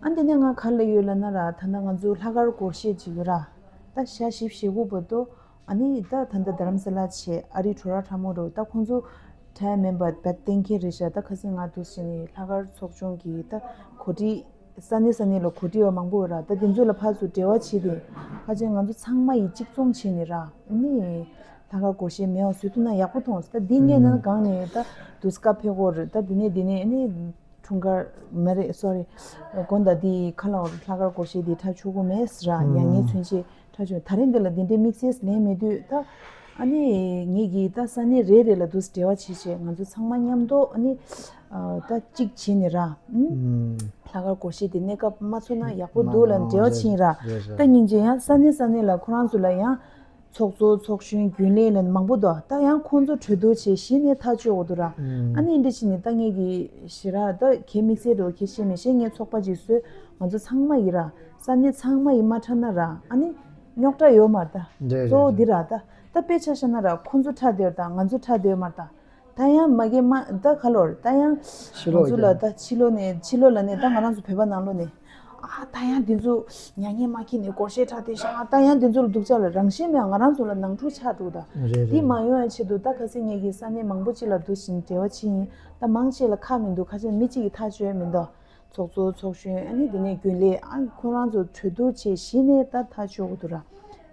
ཨང་། ཨ་འདི་ནས་ང་ག་རེ་ལབ་ཡོད་ལབ་ན་ར། ད་ལྟ་ང་ཚོ་ལྷག་དཀར་སྒོར་གཞས་ཅིག་ཡོད་ར། ད་ཞག་བཞི་བཅུ་ཞེ་དགུ་བར་དུ་ཨ་ནི་ད་ད་ལྟ་རྡ་རམ་ས་ལ་བྱས་ཨ་རི་བྲོ་ར་ཁྲ་མོ་རུ་ད་ཁོང་ཚོ་གྲས་མིན་པ་བད་གཏན་འཁེལ་རེད་ཤག་ད་ཁ་སང་ང་འདུག་སེ་བྱས་ནས་ལྷག་དཀར་ཚོགས་ཆུང་གི་ད་གོ་སྒྲིག་ ས་གནས་ས་གནས་ལ་གོ་སྒྲིག་པ་མང་པོ་ཡོད་ར། ད་དེ་ཚོ་ལ་ཕར་ཚུར་འབྲེལ་བ་བྱས་ཏེ་ཕལ་ཆེར་ང་ཚོ་ཚང་མ་ཡིས་གཅིག་མཚུངས་བྱས་ནས་ར། ཨ་ནི་ལྷག་དཀར་སྒོར་གཞས་མེད་པ་བཟོ་ཐུབ་ན་ཡག་པོ་མཐོང་སོང་། ད་འདི་སྔོན་ན་གང་ནས་ད་དུས་སྐབས་ཕེབས་གོ་རེད། ད་འདི་ནས་འདི་ནས་ཨ་ནི་འཁྲུངས་སྐར་མ་རེད། སོ་རི། དགོང་དག་འདི་ཁ་ལ་ལྷག་དཀར་སྒོར་གཞས་འདི་འཁྲབ་ཆོག་གི་མེད་ཟེར་ར། མྱ་ངན་མཚོན་ཆེད་འཁྲབ་ཆོག་ད་རིང་འདི་ལ་འདི་འདྲའི་དམིགས་བསལ་ལན་མེད་དུས། ད་ཨ་ནི་ངེད་ཀྱིས་ད་ས་གནས་རེ་རེ་ལ་འདུག་འབྲེལ་བ་བྱེད་བྱེད་ང་ཚོ་ཚང་མ་མཉམ་དུ་ཨ་ནི་ད་གཅིག་བྱས་ནས་ར། ཨུམ། ལྷག་དཀར་སྒོར་གཞས་འདི་གནས་སྐབས་མ་ཚོར་ན་ཡག་པོ་འདུག་ལབ་འབྲེལ་བ་བྱས་ཡིན་ར། རེད་རེད། ད་སྙིང་རྗེ། ཡང་ས་གནས་ས་གནས་ལ་ཁོ་རང་ཚོ་ལ་ཡང་ཚོགས་གཙོ་ཚོགས་གཞོན་རྒྱུན་ལས་ལ་མང་པོ་འདུག་ད་ཡང་ཁོང་ཚོ་གྲོས་བསྡུར་བྱས་གཞི་ནས་ཐག་གཅོད་འོ་འདུག་ར། ཨ་ནི་འདི་བྱས་ནས་ད་ངེད་ཀྱི་ཞེ་དྲག་ད་གལ་དམིགས་བསལ་འགྲོ་གལ་ཤེས་མི་ཤེས། ངས་ཚོགས་པ་ཅིག་བཟོས། ང་ཚོ་ཚང་མ་ཡིན་ར། ས་གནས་ཚང་མ་ཡིན་མ་འཁྲབ་ན་ར། ཨ་ནི་རྙོག་དྲ་ཡོད་མ་རེད་ད། རེད་རེད། གཙོ་བོ་འདི་ར་ད། ད་དཔེ་ཆ་བཞག་ན་ར་ཁོང་ཚོ་འཁྲབ་བསྡད་ཡོད་ར། ད་ང་ཚོ་འཁྲབ་བསྡད་ཡོད་མ་རེད་ད། ད་ཡང་མ་གི་མ་ད་ག་ལོར་ད་ཡང་ཕྱི་ལོགས་ང་ཚོ་ལ་ཀྱང་ད་ཕྱི་ལོགས་ནས་ཕྱི་ལོགས་ལ་ནས་ད་ང་རང་ཚོ་བོད་པ་ནང་ལོགས་ནས། ཨ་ད་ཡང་འདི་ཚོ་མྱ་ངན་མ་འཁྱེར་ནས་སྒོར་གཞས་འཁྲབ་བསྡད་ཤག་ད་ཡང་འདི་ཚོ་ལ་སྡུག་ཅག་ལ་རང་བཞིན་མེད། ང་རང་ཚོ་ལ་ནང་འཁྲུག་ཆགས་འགྲོ་ད། རེད་རེད། འདི་མ་ཡོང་ཡ་ཆེད་དུ་ད་ཁ་སང་ངེད་ཀྱི་ས་གནས་མང་པོ་ཅིག་ལ་འདུག་བཞིན་འབྲེལ་བ་བྱས་ཡིན། ད་མང་ཆེ་ལ་ཁག་མི་འདུག་ཁ་ཆེ་མི་གཅིག་གིས་ཐག་གཅོད་མི་འདུག་ཚོགས་གཙོ་ཚོགས་གཞོན་ཨ་ནི་འདི་ནས་རྒྱུན་ལས་ཨ་ཁོ་རང་ཚོ་གྲོས་བསྡུར་བྱས་གཞི་ནས་ད་ཐག་གཅོད་དགོས་འདུག་ར།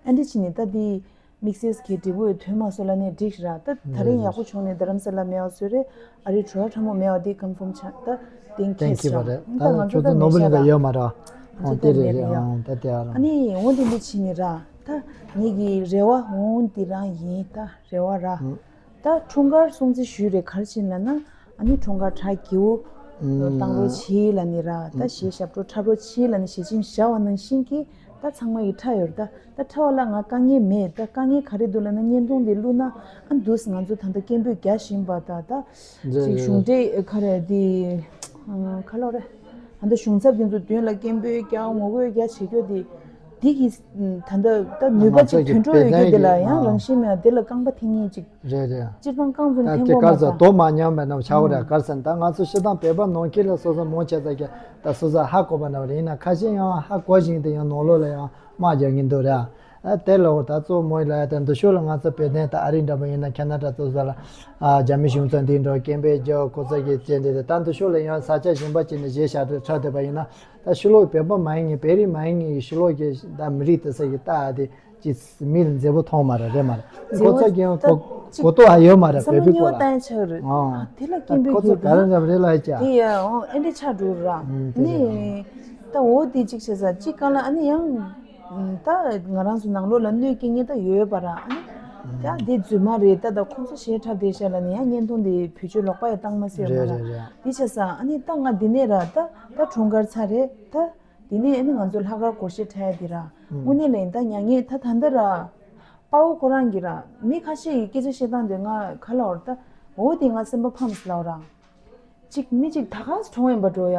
ཨ་འདི་བྱས་ནས་ད་འདི། དམིགས་བསལ་གྱི་འབྲས་བུ་ཐོན་མ་སོང་ལབ་ནས་འགྲིག་ར། ད་ད་རིང་ཡག་པོ་བྱུང་ནས་རྡ་རམ་ས་ལ་མེད་པ་བཟོས་རེད། ཨ་རི་བྲོ་བ་ཕྲ་མོ་མེད་པ་འདི་ཀོན་ཕོམ་ཆགས། ད་གཏན་འཁེལ་ར། ད་ང་ཚོ་ད་ནོར་བུ་གླིང་ག་ཡོད་མ་ར། ཨོ་དེ་རེད་རེད། ཨོ་ད་དེ་ཨ་ར། ཨ་ནི་འོ་འདི་འདི་བྱས་ནས་ར། ད་ངེད་ཀྱི་རེ་བ་འོ་འདི་རང་ཡིན། ད་རེ་བ་ར། ད་འཁྲུངས་སྐར་སྲུང་བརྩི་ཞུས་རེད། ག་རེ་བྱས་ནས་ལབ་ན། ཨ་ནི་འཁྲུངས་སྐར་གྲ་རྒྱས་པོ་བཏང་རོགས་བྱེད་ལབ་ནས་ར། ད་གཞས་ཞབས་བྲོ་འཁྲབ་རོགས་བྱེད་ལབ་ནས་ཞལ་ཆེམས་བཞག་པ་ནང་བཞིན་གྱི་ད་ཚང་མ་ཡིས་འཁྲབ་ཡོད་རེད། ད་ད་འཁྲབ་པ་ལ་ང་དཀའ་ངལ་མེད། ད་དཀའ་ངལ་ག་རེ་འདུག་ལབ་ན། བརྙན་ཐུང་འདི་བླུགས་ན་ཨ་འདུག་ང་ཚོ་ད་ལྟ་སྐད་འབོད་རྒྱག་བཞིན་པ་ད་ད་རེད་ཅིག་རེད་གཞུང་རེད། འབྲེལ་ག་རེ་འདི་ག་ལོ་རེད། ད་ལྟ་གཞུང་ཚབ་འདི་ཚོ་མདུན་ལ་སྐད་འབོད་རྒྱག་ངོ་རྒོལ་རྒྱག་བྱེད་རྒྱུ་འདི་འདི་གི་ད་ལྟ་ད་ནུས་པ་ཅིག་དུད་འགྲོ་ཡོད་རྒྱུ་འདི་ལ་ཡང་རང་བཞིན་མེད། འདི་ལ་རྐང་པ་འཐེན་མཁན་ཅིག་རེད་རེད། སྤྱིར་བཏང་རྐང་ཚོ་ད་འཐེན་དགོས་མ་ཚར། དོ་མ་མཉམ་པའི་ནང་ཆགས་པ་རེད། ག་རེ་ཟེར་ན་ད་ང་ཚོ་སྤྱིར་བཏང་བོད་པ་ནང་ཁུལ་ལ་སོ་སོ་མང་ཆེ་ས་ཀྱི་ད་སོ་སོ་ཧ་གོ་བ་འདྲ་བ་རེད། ཡིན་ན་ཁ་ཤས་ཡང་ཧ་གོ་བཞིན་དུ་ཡང་ནང་ལོགས་ལ་ཡང་དམག་རྒྱག་གིན་འདུག་ར། ཨ་དེ་ལ་འོ་ད་གཙོ་བོ་མོ་ཡིན་ལ་ཡ་ད་འདི་ཕྱོགས་ལ་ང་ཚོ་བོད་དོན་ད་ཨ་རི་འདྲ་པོ་ཡིན་ན་ཁ་ན་ཌ་ཚོ་ས་ལ་ཨ་རྒྱ་མི་གཞུང་ཚབ་འདི་འགྲོ་སྐད་འབོད་རྒྱག་ཁོ་ཚོ་གི་བྱས་འདི་དེ་ད་འདི་ཕྱོགས་ལ་ཡང་ས་ཆ་གཞན་པ་ཅིག་ནས་གཞས་ཞབས་བྲོ་འཁྲབ་བསྡད་པ་ཡིན་ན། ད་ཕྱི་ལོགས་བོད་པ་མ་ཡིན་མཁན་བོད་རིགས་མ་ཡིན་མཁན་གྱི་ཕྱི་ལོགས་ཀྱི་ད་མི་རིགས་དེ་ཚོ་གི་ད་ཨ་དེ། ཅིག་མི་ལ་མཛེས་པོ་མཐོང་མ་རེད། རེད་མ་རེད། ཁོ་ཚོ་ཀྱང་གོ་གོ་རྟོགས་ཧ་ཡོད་མ་རེད། བོད་པའི་སྐོར་ལ། ཨོ། དེ་ལ་སྐད་འབོད་ཁོ་ཚོ་ག་རེ་འདྲ་རེད་ལ་ཡ་ཅག་དེ་ཡ་ཨོ་ཨེ་འདྲ་ཆགས་འགྲོ་ར། ཨུམ་དེ་ནི་རེད། ད་འོ་དེ་གཅིག་བྱས་ས་གཅིག་གང་ལ་ཨ་ནི་ཡང་ད་ང་རང་ཚོ་ནང་ལོགས་ལ་གནོད་སྐྱེལ་མཁན་ད་ཡོད་པ་ར། ཨ་ནི་ད་དེ་རྫུན་མ་རེད། ད་ད་ཁོ་ཚོ་གཞས་འཁྲབ་བསྡད་ཤག་ལབ་ནས་ཡང་བརྙན་ཐུང་དེ་བེད་སྤྱོད་ལོག་པ་ཡ་བཏང་མ་སྲིད་ཡོད་མ་རེད་ར། རེད་རེད། དེ་བྱས་ས་ཨ་ནི་ད་ང་འདི་ནས་ར་ད་ད་འཁྲུངས་སྐར་ཚར་རེད་ད། དེ་ནས་ཨ་ནི་ང་ཚོ་ལྷག་དཀར་སྒོར་གཞས་འཁྲབ་ཡ་དེ་ར། དངོས་གནས་ལ་ཡིན་ད་མྱ་ངན་ད་ད་འདི་ར། དཔའ་བོ་ཁོ་རང་གིས་ར་མི་ཁ་ཤས་ཀྱིས་སྐད་ཆ་བཤད་སྟངས་དེ་ང་ག་ལ་བར་ད་འོ་དེ་ང་སེམས་པ་ཕམ་སི་ལ་བ་ར། གཅིག་མི་གཅིག་ད་ག་སེ་གྲོངས་ཡིན་པ་འགྲོ་ཡ།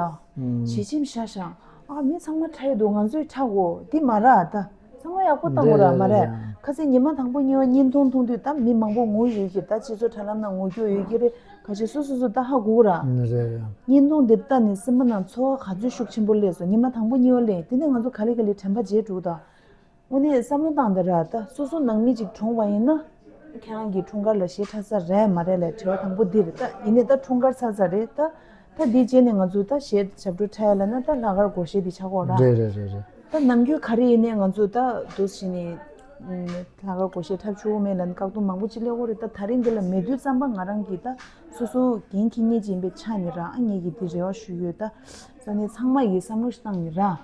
ཞལ་ཆེམས་བཞག་ཤག་ཨ་མི་ཚང་མ་འཁྲབ་ཡོད་འདུག་ང་ཚོས་འཁྲབ་དགོས་དེ་མ་ར་ད། ཚང་མ་ཡག་པོ་བཏང་དགོས་ར་མ་རེད། ཁ་སང་ཉི་མ་དང་པོ་གཉིས་པ་བརྙན་ཐུང་མཐོང་དུས་ད་མི་མང་པོ་ངུ་ཡོད་ཀྱི་ད་སྤྱི་ཚོགས་དྲ་ལམ་ནང་ངུ་རྒྱུ་ཡོད་ཀྱི་རེད། ཁ་ཤས་སོ་སོ་སོ་ད་ཧ་གོ་གི་ར། རེད་རེད། བརྙན་ཐུང་འདི་ལྟ་ནས་སེམས་པ་ནང་ཚོར་བ་ག་ཚོད་ཤུགས་ཆེན་པོ་སླེབས་སོང་། ཉི་མ་དང་པོ་གཉིས་པ་སླེབས་དེ་ནས་ང་ཚོ་ག་ལེ་ག་ལེ་དྲན་པ་བརྗེད་འགྲོ་ད། དངོས་གནས་བསམ་བློ་བཏང་དེ་ར་ད་སོ་སོ་ནང་མི་ཅིག་གྲོངས་པ་ཡིན་ན། ཁྱེད་རང་གི་འཁྲུངས་སྐར་ལ་གཞས་འཁྲབ་ས་རེད་མ་རེད་ལ་དྲི་བ་དང་པོ་འདི་རེད་ད། ཡིན་ནའི་ད་འཁྲུངས་སྐར་ཚར་ཚར་རེད་ད། ད་འདི་རྗེས་ནས་ང་ཚོ་ད་གཞས་ཞབས་བྲོ་འཁྲབ་ཡ་ལ་ན་ད་ལྷག་དཀར་སྒོར་གཞས་འདི་ཆགས་ཀྱི་ཡོད་ར། རེད་རེད་རེད་རེད། ད་ནམ་རྒྱུན་ག་རེ་ཡིན་ནའི་ང་ཚོ་ད་འདུག་སེ་བྱས་ནས་ལྷག་དཀར་སྒོར་གཞས་འཁྲབ་ཆོག་གི་མེད་ལབ་ནས་བཀག་སྡོམ་མང་པོ་ཅིག་སླེབས་ཀྱི་ཡོད་རེད། ད་ད་རིང་འདི་ལ་མེད་དུས་ཙམ་པ་ང་རང་གིས་ད་སོ་སོ་འགན་འཁྱེར་མཁན་ཅིག་ཡིན་པའི་ཆ་ནས་ར་ཨ་ངེད་ཀྱིས་འདི་རེ་བ་ཞུས་ཡོད་ད། ས་གནས་ཚང་མ་ཡིས་བསམ་བློ་ཞིག་བཏང་ཡིན་ར། ཨུམ།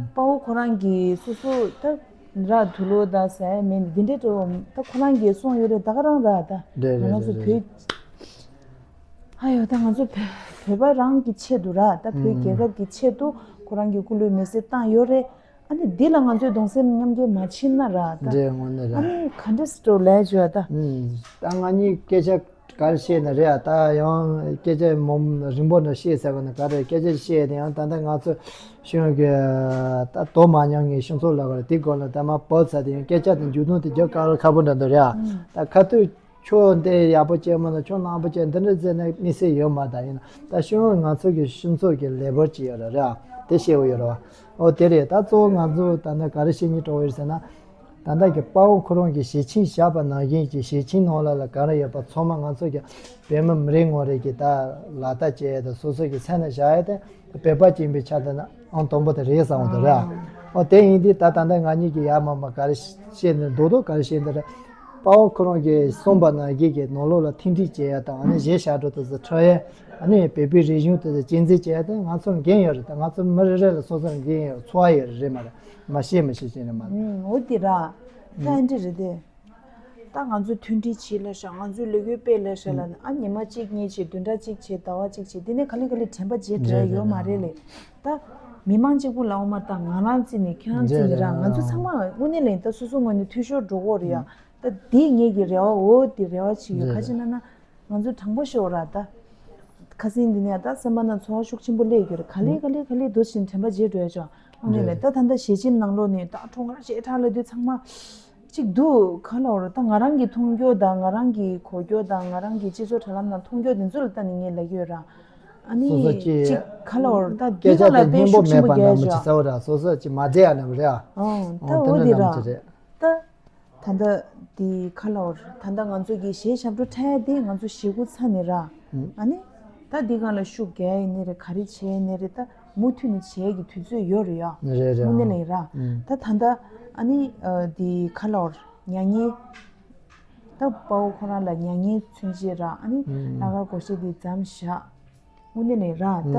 དཔའ་བོ་ཁོ་རང་གིས་སོ་སོ་ད་ར་དུ་ལོ་ད་ཟེར་མེད་འདི་འདྲའི་འགྲོ་ད་ཁོ་རང་གིས་གསུངས་ཡོད་རེད། ད་ག་རང་ར་ད། རེད་རེད་ང་རང་ཚོ་རེད་རེད། བོད། ཨ་ཡོ་ད་ང་ཚོ་བོད་བོད་པ་རང་གི་ཆེད་དུ་ར་ད་བོད་ཨུམ། རྒྱལ་ཁབ་ཀྱི་ཆེད་དུ་ཁོ་རང་གིས་སྐུ་ལུས་མེ་བསྲེགས་བཏང་ཡོད་རེད། ཨ་ནི་འདི་ལ་ང་ཚོས་གདུང་སེམས་མཉམ་སྐྱེད་མ་བྱེད་ན་ར་ད། རེད་དངོས་གནས་ར། ཨ་ནི་ག་འདྲ་སེ་འགྲོ་ལས་བྱོས་ད། ཨུམ། ད་ང་གཉིས་སྐད་ཆ། ག་རེ་བཤད་ན་རེད་ཨ། ད་ཡང་སྐད་ཆ་མོ་རིང་པོ་འདྲ་བཤད་ཟེར་བ་ནི་ག་རེ་སྐད་ཆ་བཤད་དེ་ཡང་ད་ལྟ་ང་ཚོ་གཞུང་གི་ད་དོ་མ་མཉམ་གྱི་སྤྱི་ཚོགས་ལ་ག་རེ་དེ་སྐོར་ལ་ད་མ་བབས་ཚར་དེ་ཡང་སྐད་ཆ་དེ་མཇུག་སྡོམ་དེ་རྒྱག་དཀའ་ཁག་པོ་འདྲ་འདུག་རེད་ཨ། ད་ཁ་ཐུག་ཁྱོད་འདི་ཡག་པོ་བྱས་མ་ན་ཁྱོད་ནག་པོ་བྱས་འདི་འདྲ་ཟེར་ན་དམིགས་བསལ་ཡོད་མ་ད། ཡིན་ན་ད་གཞུང་ང་ཚོ་གི་སྤྱི་ཚོགས་ཀྱི་ལས་འབོར་ཅིག་ཡོད་རེད་རེད་ཨ། དེ་བཤད་འོ་ཡོད་རེད་བ། ཨོ་དེ་རེད། ད་གཙོ་བོ་ང་ཚོ་ད་ནི་ག་རེ་བཤད་སྙིང་བྲོ་བོ་ཡོད་ཟེར་ན། ད་ལྟ་གི་དཔའ་བོ་ཁོ་རང་གི་ཞལ་ཆེམས་བཞག་པ་ནང་བཞིན་གྱི་ཞལ་ཆེམས་ནང་ལ་ལ་ག་རེ་ཡོད་པ་ཚང་མ་ང་ཚོ་གི་བོད་མི་མི་རེ་ངོ་རེ་གི་ད་ལག་བསྟར་བྱས་ཡ་དང་སོ་སོ་གི་སེམས་ནང་བཞག་ཡ་དེ་བོད་པ་སྐྱེས་པའི་ཆ་དེ་ན་ཨང་དང་པོ་དེ་རེད་བསམ་འོང་དེ་རེད། ཨོ་དེ་ཡིན་དུས་ད་ད་ལྟ་ང་གཉིས་ཀྱི་ཡ་མ་མ་ག་རེ་བཤད་ནས་རྡོག་རྡོག་ག་རེ་བཤད་འདི་རེད། དཔའ་བོ་ཁོ་རང་གིས་གསུངས་པ་ནང་བཞིན་གྱི་ནང་ལོགས་ལ་མཐུན་སྒྲིལ་བྱེད་ཡ་དང་ཨ་ནི་གཞས་ཞབས་བྲོ་དེ་ཚོ་འཁྲབ་ཡ་ཨ་ནི་བོད་པའི་རིག་གཞུང་དེ་ཚོ་གཅེས་འཛིན་བྱེད་ཡ་དེ་ང་ཚོར་འགན་ཡོད་རེད། ད་ང་ཚོ་མི་རེ་རེ་ལ་སོ་སོར་འགན་ཡོད་རེད། ཚོར་བ་ཡོད་རེད་མ་རེད། མ་ཤེས་མི་ཤེས་ཅན་རེད་མ་རེད། ཨུམ། འོ་དེ་ར། ད་ཨ་འདྲ་རེད་དེ། ད་ང་ཚོ་མཐུན་སྒྲིལ་བྱེད་ལ་ཤག་ང་ཚོའི་ལས་འགུལ་སྤེལ་ལ་ཤག་ལ་ཨ་ཉི་མ་གཅིག་གཉིས་བྱེད་བདུན་ཕྲག་གཅིག་བྱེད་ཟླ་བ་གཅིག་བྱེད་དེ་ནས་ག་ལེ་ག་ལེ་དྲན་པ་བརྗེད་འགྲོ་ཡ་ཡོད་མ་རེད་ལེ། ད་མི་མང་གཅིག་པུ་ལ་འོ་མ་ད་ང་རང་རྩིས་ནས་ཁྱེད་རང་རྩིས་ནས་ར་ང་ཚོ་ཚང་མ་དངོས་གནས་ལ་ཡིན་ད་སོ་སོ་ངོས་ནས་འཐུས་ཤོར་འགྲོ་གི་རེད་ཡ། ད་དེ་ངེད་ཀྱི་རེ་བ་འོ་དེ་རེ་བ་ཅིག་ཡོད། ཁ་ཅིག་ན་ན་ང་ཚོ་དྲང་པོ་ཤོད་ར་ད། ཁ་སང་འདི་ནས་ད་སེམས་པ་ན་ཚོར་བ་ཤུགས་ཆེན་པོ་སླེབས་ཡོད་རེད། ག་ལེ་ག་ལེ་ག་ལེ་འདུག་བཞིན་དྲན་པ་བརྗེད་འགྲོ་ཡ་ཅོ། དངོས་གནས་ལ་ད་ད་ལྟ་ཞལ་ཆེམས་ནང་ལོགས་ནས་ད་ཁྲོམ་ཁར་ཞལ་ཁྲག་ལ་དུས་ཚང་མ། གཅིག་འདུག་ག་ལ་བར་ད་ང་རང་གི་མཐོང་རྒྱུ་དང་ང་རང་གི་གོ་རྒྱུ་དང་ང་རང་གི་སྤྱི་ཚོགས་དྲ་ལམ་ནང་མཐོང་རྒྱུ་དེ་ཚོ་ལ་ལྟ་ནས་ངས་ལབ་ཡོད་ར། ཨ་ནི་སོ་སོ་ཅི་གཅིག་ག་ལ་བར་ད་འདི་སྐད་ཆ་ག་ལ་དེ་དཔེ་སྙན་པོ་ཤུགས་ཆེན་མེད་པོ་པ་རྒྱག་ནང་མི་ཅི་ཡོད་ཟེར་བ་ར་སོ་སོ་ཅི་མ་བདེ་ཡ་ནམ་རེད་ཨ། ཨང་ད་འོ་དེ་འདྲ་འདི་ར། ནམ་ཅི་རེད། ད། ད་ལྟ་འདི་ག་ལ་བར་ད་ལྟ་ང་ཚོ་གི་གཞས་ཞབས་བྲོ་འཁྲབ་ཡ་དེ་ང་ཚོ་གཞས་འགོ་ཚར་ནས་ར། ཨ་ནི་ད་འདི་སྒང་ལ་ཤུགས་རྒྱག་ཡ་ཡིན་ནི་རེད། ག་རེ་བྱས་ཡིན་ནི་རེད། ད་མུ་མཐུད་ནས་བྱེད་ཡ་གི་དུས་ཚོད་ཡོད་རེད་ཡ། རེད་རེད། དངོས་གནས་ལ་ཡིན་ར། ད་ད་ལྟ་ཨ་ནི་འདི་ག་ལ་བར་མྱ་ངན་ད་དཔའ་བོ་ཁོ་རང་ལ་མྱ་ངན་མཚོན་བྱེད་ར་ཨ་ནི་ལྷག་དཀར་སྒོར་གཞས་འདི་མཚམས་བཞག་དངོས་གནས་ལ་ཡིན་ར་ད།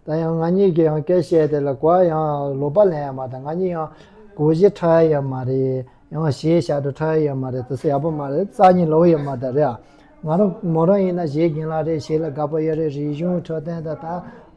ད་ཡང་ང་གཉིས་ཀྱིས་ཡང་སྐད་བཤད་དེ་ལ་གོ་ཡང་ལོག་པ་ལེན་ཡ་མ་དང་ང་གཉིས་ཡང་སྒོར་གཞས་འཁྲབ་ཡ་ཡོད་མ་རེད། ཡང་གཞས་ཞབས་བྲོ་འཁྲབ་ཡ་ཡོད་མ་རེད། དེ་ཚོ་ཡག་པོ་མ་རེད། རྩ་ཉིད་ལོག་ཡོད་མ་དང་རེད། ང་རང་མོ་རང་ཡིན་ན་གཞས་རྒན་ལགས་རེད། གཞས་ལ་དགའ་པོ་ཡོད་རེད། རིག་གཞུང་འཁྲབ་སྟོན་དང་ད་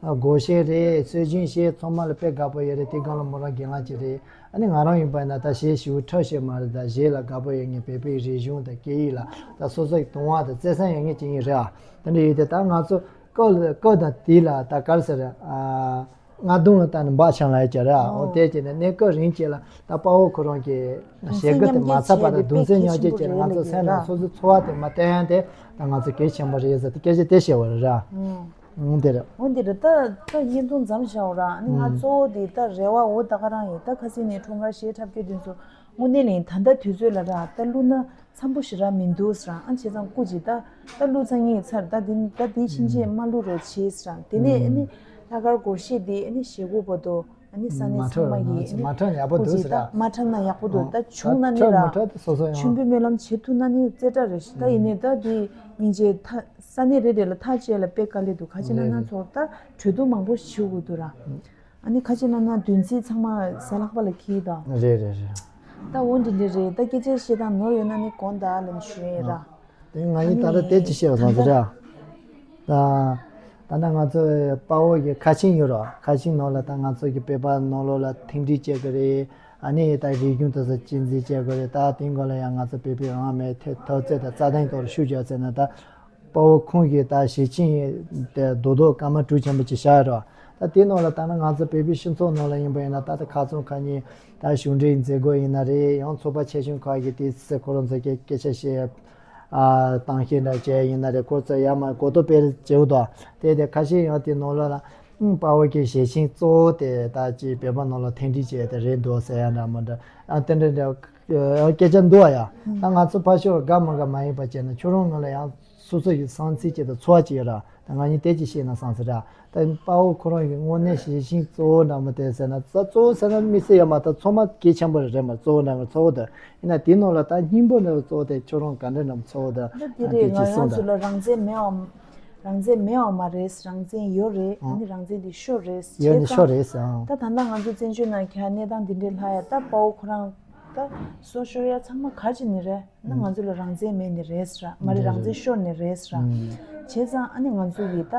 སྒོར་གཞས་རེད། སྲོལ་རྒྱུན་གཞས་ཚང་མ་ལ་དཔེ་དགའ་པོ་ཡོད་རེད། དེ་སྒང་ལ་མོ་རང་རྒན་ལགས་ཅིག་རེད། ཨ་ནི་ང་རང་ཡིན་པ་ན་ད་གཞས་ཞིག་འཁྲབ་ཤེས་མ་རེད། ད་གཞས་ལ་དགའ་པོ་ཡོད་ངེས་བོད་པའི་རིག་གཞུང་དང་སྐད་ཡིག་ལ་ད་སོ་སོ་ཡི་དུང་བ་དང་བརྩེ་སེམས་ཡོད་ངེས་ཅིག་ཡིན་རེད། ཨ་དེ་འདྲ་ཡོད་དེ་ད་ང་ཚོ་སྐབས་སྐབས་དང་དེ་ལ་ད་ག་རེ་ཟེར་རེད། ཨ་རྔ་རྡུང་ལ་ལྟ་ནས་འབག་ཆང་ལ་ཡ་བྱ་ར། འོ་དེ་བྱས་ནས་གནས་སྐབས་རིང་བྱས་ལ་ད་དཔའ་བོ་ཁོ་རང་གི་གཞས་སྐད་དེ་མ་ཚར་བར་ད་གདུང་སེམས་མཉམ་སྐྱེད་བྱས་ནས་ང་ཚོ་སེམས་ནང་སོ་སོའི་ཚོར་བ་དེ་མ་བསྟན་ཡང་དེ་ད་ང་ཚོ་གལ་ཆེན་པོ་རེད་ཟེར་ཏེ་སྐད་ཆ་དེ་བཤད་པ་རེད་ར། འོ་དེ་རེད། འོ་འདི་རེད། ད་ད་བརྙན་ཐུང་མཚམས་བཞག་ར། ཨ་ནི་ང་གཙོ་བོ་དེ་ད་རེ་བ་འོ་ད་ག་རང་ཡིན། ད་ཁ་སང་ནས་ཁྲོམ་ཁར་གཞས་འཁྲབ་སྐྱོད་དུས་ཚོ་དངོས་གནས་ལ་ཡིན་ད་ལྟ་དུས་ཚོད་ལ་ར་ད་བླུགས་ན། འཚམ་པོ་ཞེ་དྲག་མི་འདུག་ཟེར་ཨ་བྱས་ཙང་སྐུ་མཁྱེན་ད་ད་བླུགས་ཚར་ངེས་ཚར། ད་འདི་ད་འདི་ཕྱིན་ཆད་མ་བླུགས་རོགས་བྱེད་ཟེར། དེ་ནས་ཨ་ནི་ལྷག་དཀར་སྒོར་གཞས་འདི་ཨ་ནི་གཞས་གོ་བོ་དོ་ཨ་ནི་ས་གནས་ཚང་མ་ཡིས་ཨ་ནི་སྐུ་མཁྱེན་ད་མ་འཁྲབ་ན་ཡག་པོ་འདུག་ཟེར་ཨ། མ་འཁྲབ་ན་ཡག་པོ་འདུག་ད་བྱུང་ན་ནི་ར་མཆོད་འབུལ་སྨོན་ལམ་བྱེད་ཐུབ་ན་ནི་རྩེ་གྲ་རེད་ཤག་ད་ཡིན་ནའི་ད་འདི་སྙིང་རྗེ་ད་ས་གནས་རེ་རེ་ལ་ཐག་བཅད་ལ་དཔེ་དཀའ་ལས་འདུག་ཁ་ཆེ་ན་ན་ཚོ་ད་གྲོས་བསྡུར་མང་པོ་ཞིག་དགོས་འདུག་ར། ཨ་ནི་ཁ་ཆེ་ན་ན་བདུན་ཚིགས་ཚང་མ་ཟ་ལྷག་པ་ལ་འཁྱེར་དང་། རེད་རེད་རེད། ད་འོ་འདི་འདྲ་རེད། ད་སྐད་ཆ་བཤད་སྟངས་ནོར་ཡོད་ན་ནི་དགོངས་དག་ལབ་ཞུ་ཡིན་ར། དེ་ང་ཡིས་ད་ལྟ་དེ་ཅི་བཤད་པ་སོང་ཟེར་ར། ད་ད་ལྟ་ང་ཚོ་དཔའ་བོ་གི་ཁ་ཆེམས་ཡོད་ར། ཁ་ཆེམས་ནང་ལ་ད་ང་ཚོ་གི་བོད་པ་ནང་ལོགས་ལ་མཐུན་སྒྲིལ་བྱེད་དགོས་རེད། ཨ་ནི་ད་རིག་གཞུང་དེ་ཚོ་གཅེས་འཛིན་བྱེད་དགོས་རེད། ད་དེའི་སྒང་ལ་ཡང་ང་ཚོ་བོད་པའི་རང་མེད་ཐོ་ཐོབ་ཚད་དང་རྩ་དོན་ཐོག་ལ་ཤུགས་རྒྱག་ཚེ་ན་ད། དཔའ་བོ་ཁོང་གིས་ད་ཞལ་ཆེམས་དེ་རྡོག་རྡོག་སྐར་མ་དྲུག་ཆེན་པོ་ཅིག་བཞག་ཡོད་རེད། ད་དེ་ནང་ལ་ད་ནི་ང་ཚོ་བོད་པའི་སྤྱི་ཚོགས་ནང་ལ་ཡིན་པ་ཡིན་ན་ད་ལྟ་ཁ་སང་ཁ་ཉིན་ད་གཞུང་འབྲེལ་མཛད་སྒོ་ཡིན་ན་རེད། ཡང་ཚོགས་པ་ཆེ་ཆུང་ཁག་གིས་དེ་ཚེ་ཁོ་རང་ཚོ་སྐད་སྐད་ཆ་བཤད་ཨ་གཏམ་བཤད་འདྲ་བྱས་ཡིན་ན་རེད། ཁོ་ཚོ་ཡར་མར་གོ་རྟོགས་སྤེལ་བྱེད་འདུག་དེ་དེ་ཁ་ཤས་ཡང་དེ་ནང་ལ་ལ་ཨང་དཔའ་བོ་གི་ཞལ་ཆེམས་གཙོ་བོ་དེ་ད་ཅིག་བོད་པ་ནང་ལ་མཐུན་སྒྲིལ་བྱས་ཏེ་རེད་འདུག་ཟེར་ཡ་འདྲ་མི་འདྲ་ཨ་དེ་འདྲ་འདྲ་སྐད་ཆ་འདུག་ཨ་ཡ། ད་ང་ཚོ་ཕར་ཕྱོགས་དགའ་མ་དགའ་མ་ཡིན་པ་བྱས་ན་ཁྱོད་རང་ངོས་ལ་ཡང་སོ་སོ་ཡི་བསམ་ཚུལ་ཅིག་དང་ཚོར་བ་ཅིག་ཡོད་ར། ད་ང་གཉིས་དེ་ཅིག་བཤད་ན་བསམ་ཟེར་ར། ད་དཔའ་བོ་ཁོ་རང་གི་དངོས་གནས་ཞལ་ཆེམས་གཙོ་བོ་འདྲ་མོ་དེ་ཟེར་ན་ད་གཙོ་བོ་ཟེར་ན་དམིགས་བསལ་ཡོད་མ་ད་ཚང་མ་གལ་ཆེན་པོ་རེད་མ་གཙོ་བོ་འདྲ་མོ་གཙོ་བོ་དེ་ཡིན་ན་དེའི་ནང་ལ་ད་སྙིང་པོ་འདྲ་གཙོ་བོ་དེ་ཁྱོད་རང་ག་འདྲ་འདྲ་མོ་གཙོ་བོ་དེ་ད་དེ་རེད། ང་རང་ཚོ་ལ་རང་བཙན་མེད་བ་རང་བཙན་མེད་བ་མ་རེད། རང་བཙན་ཡོད་རེད། ཨ་ནི་རང་བཙན་དེ་ཤོར་རེད། ཡོད་ནི་ཤོར་རེད་ཟེར། ད་ད་ལྟ་ང་ཚོ་བཙན་བྱོལ་ནང་ཁྱ་གནས་སྟངས་དེ་འདྲའི་ལྷག་ཡ་ད་དཔའ་བོ་ཁོ་རང་ད་སོ་ཤོར་ཡ་ཚང་མ་ག་ཅི་ནི་རེད། ན་ང་ཚོ་ལ་རང་བཙན་མེད་ནི་རེད་ཟེར། མ་རེད་རང་བཙན་ཤོར་ནི་རེད་ཟེར། བྱས་ཙང་ཨ་ནི་ང་ཚོ་གི་ད་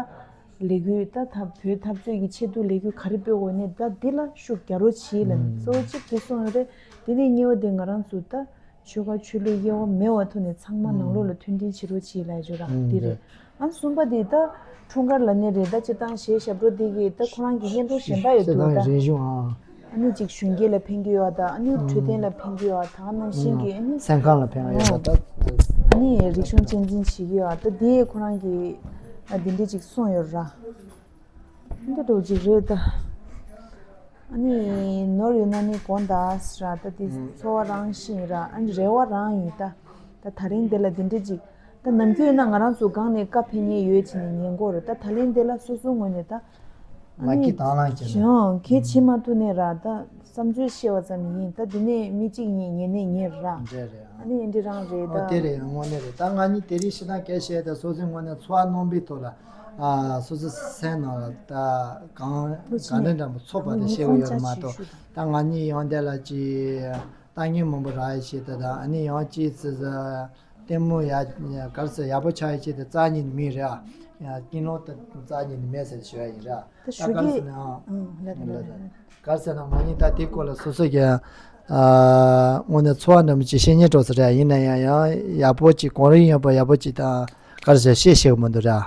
ལས་འགུལ་ད་ད་བོད་འཐབ་རྩོད་ཀྱི་ཆེད་དུ་ལས་འགུལ་ག་རེ་སྤེལ་དགོས་ནི་ད་འདི་ལ་ཤུགས་རྒྱག་རོགས་བྱེད་ལབ་ནས་གཙོ་བོ་གཅིག་དེ་གསུངས་ཡོད་རེད། དེ་ནས་གཉིས་པ་དེ་ང་རང་ཚོ་ད་ཆོལ་ཁ་ཆོས་ལུགས་དབྱེ་བ་མེད་པ་ཐོག་ནས་ཚང་མ་ནང་ལོགས་ལ་མཐུན་སྒྲིལ་བྱེད་རོགས་བྱེད་ལབ་ཡ་ཅིག་ར་འདི་རེད། ཨ་གསུམ་པ་དེ་ད་འཁྲུངས་སྐར་ལ་ནི་རེད། ད་སྤྱིར་བཏང་གཞས་ཞབས་བྲོ་དེ་གི་ད་ཁོ་རང་གི་བརྙན་ཐུང་གཞན་པ་ཡོད་འདུག་ད་རིག་གཞུང་ཨ། ཨ་ནི་ཅིག་གཞོན་སྐྱེས་ལ་ཕན་གྱི་ཡོད་ད། ཨ་ནི་འཕྲོད་བསྟེན་ལ་ཕན་གྱི་ཡོད་ད་ནང་བཞིན་གྱི་ཨ་ནི་སེམས་ཁམས་ལ་ཕན་ཡོད་ད། ཨ་ནི་རིག་གཞུང་གཅེས་འཛིན་བྱེད་ཀྱི་ཡོད་ད། དེ་ཁོ་རང་གི་ཨ་དེ་འདྲས་ཅིག་གསུངས་ཡོད་ར། འདི་འདྲ་ཅིག་རེད་ད། ཨ་ནི་ནོར་ཡོད་ན་ནི་དགོངས་དག་ཟེར་ར། ད་དེ་ཨུམ། ཚོར་བ་རང་བཞིན་ར། ཨ་ནི་རེ་བ་རང་ཡིན་ད། ད་ད་རིང་འདི་ལ་འདི་འདྲ་ཅིག་ད་ནམ་རྒྱུན་ཡིན་ན་ང་རང་ཚོ་སྒང་ནས་བཀའ་ཕེབས་མཁན་ཡོད་ཅེས་ནས་ཉན་གོ་ར། ད་ད་ལན་འདི་ལ་སོ་སོའི་ངོས་ནས་ད་ཨ་མ་ནི་སྐྱིད་དང་བླངས་བྱས་ནས། གཞན་གལ་བྱེད་མ་ཐུབ་ནས་ར། ད་བསམ་ཚུལ་བཤད་པ་ཙམ་ཡིན། ད་འདི་ནས་མི་གཅིག་གཉིས་ཉན་ནས་ཉན་ར། རེད་རེད། ཨ་ནི་འདི་རང་རེད་ད། ཨོ་དེ་རེད། དངོས་གནས་རེད། ད་ང་གཉིས་དེ་རིང་ཞེ་དྲག་སྐད་བཤད་ད་སོ་སོའི་ངོས་ནས་ཚོར་བ་རྣོན་པོའི་ཐོག་ལ། ཨ་སོ་སོའི་སེམས་ནང་ལ་ད་གང་གང་འདྲ་འདྲ་པོ་ཚོར་བ་དེ་བཤད་གི་ཡོད་རེད་མ་གཏོགས། ད་ང་གཉིས་ཡོང་དེ་ལ་ཅི་ལྟ་ངན་མང་པོ་རག་ཡི་ཆེད་དུ་དང་། ཨ་ནི་ཡང་ཅིག་ཙི་ཙི་ལྟད་མོ་ཡ་གར་ཟེར་ཡག་པོ་ཆགས་ཡི་ཆེད་དུ་རྩ་ཉིད་ནི་མིན་རེད་ཨ། ཡང་ཀུན་སློང་དེ་རྩ་ཉིད་ནི་མེད་ཟེར་ཞུ་ཡ་ཡིན་རེད་ཨ། ད་ད་ཞུ་གར་གི་ཟེར་ན་ཨང་། ཨང་ལ་ད་ལ་ད་ལ། གར་ཟེར་ན་ང་གཉིས་ད་དེ་སྐོར་ལ་སོ་སོ་གི་ཨ་དངོས་གནས་ཚོར་བ་འདྲ་མོ་ཅིག་བཤད་སྙིང་བྲོ་ས་རེད། ཡིན་ན་ཡང་ཡང་ཡག་པོ་ཅིག་གོང་རིམ་ཡོད་པ་ཡག་པོ་ཅིག་དང་གར་ཟེར་བཤད་ཤེས་གི་མི་འདུག་ར།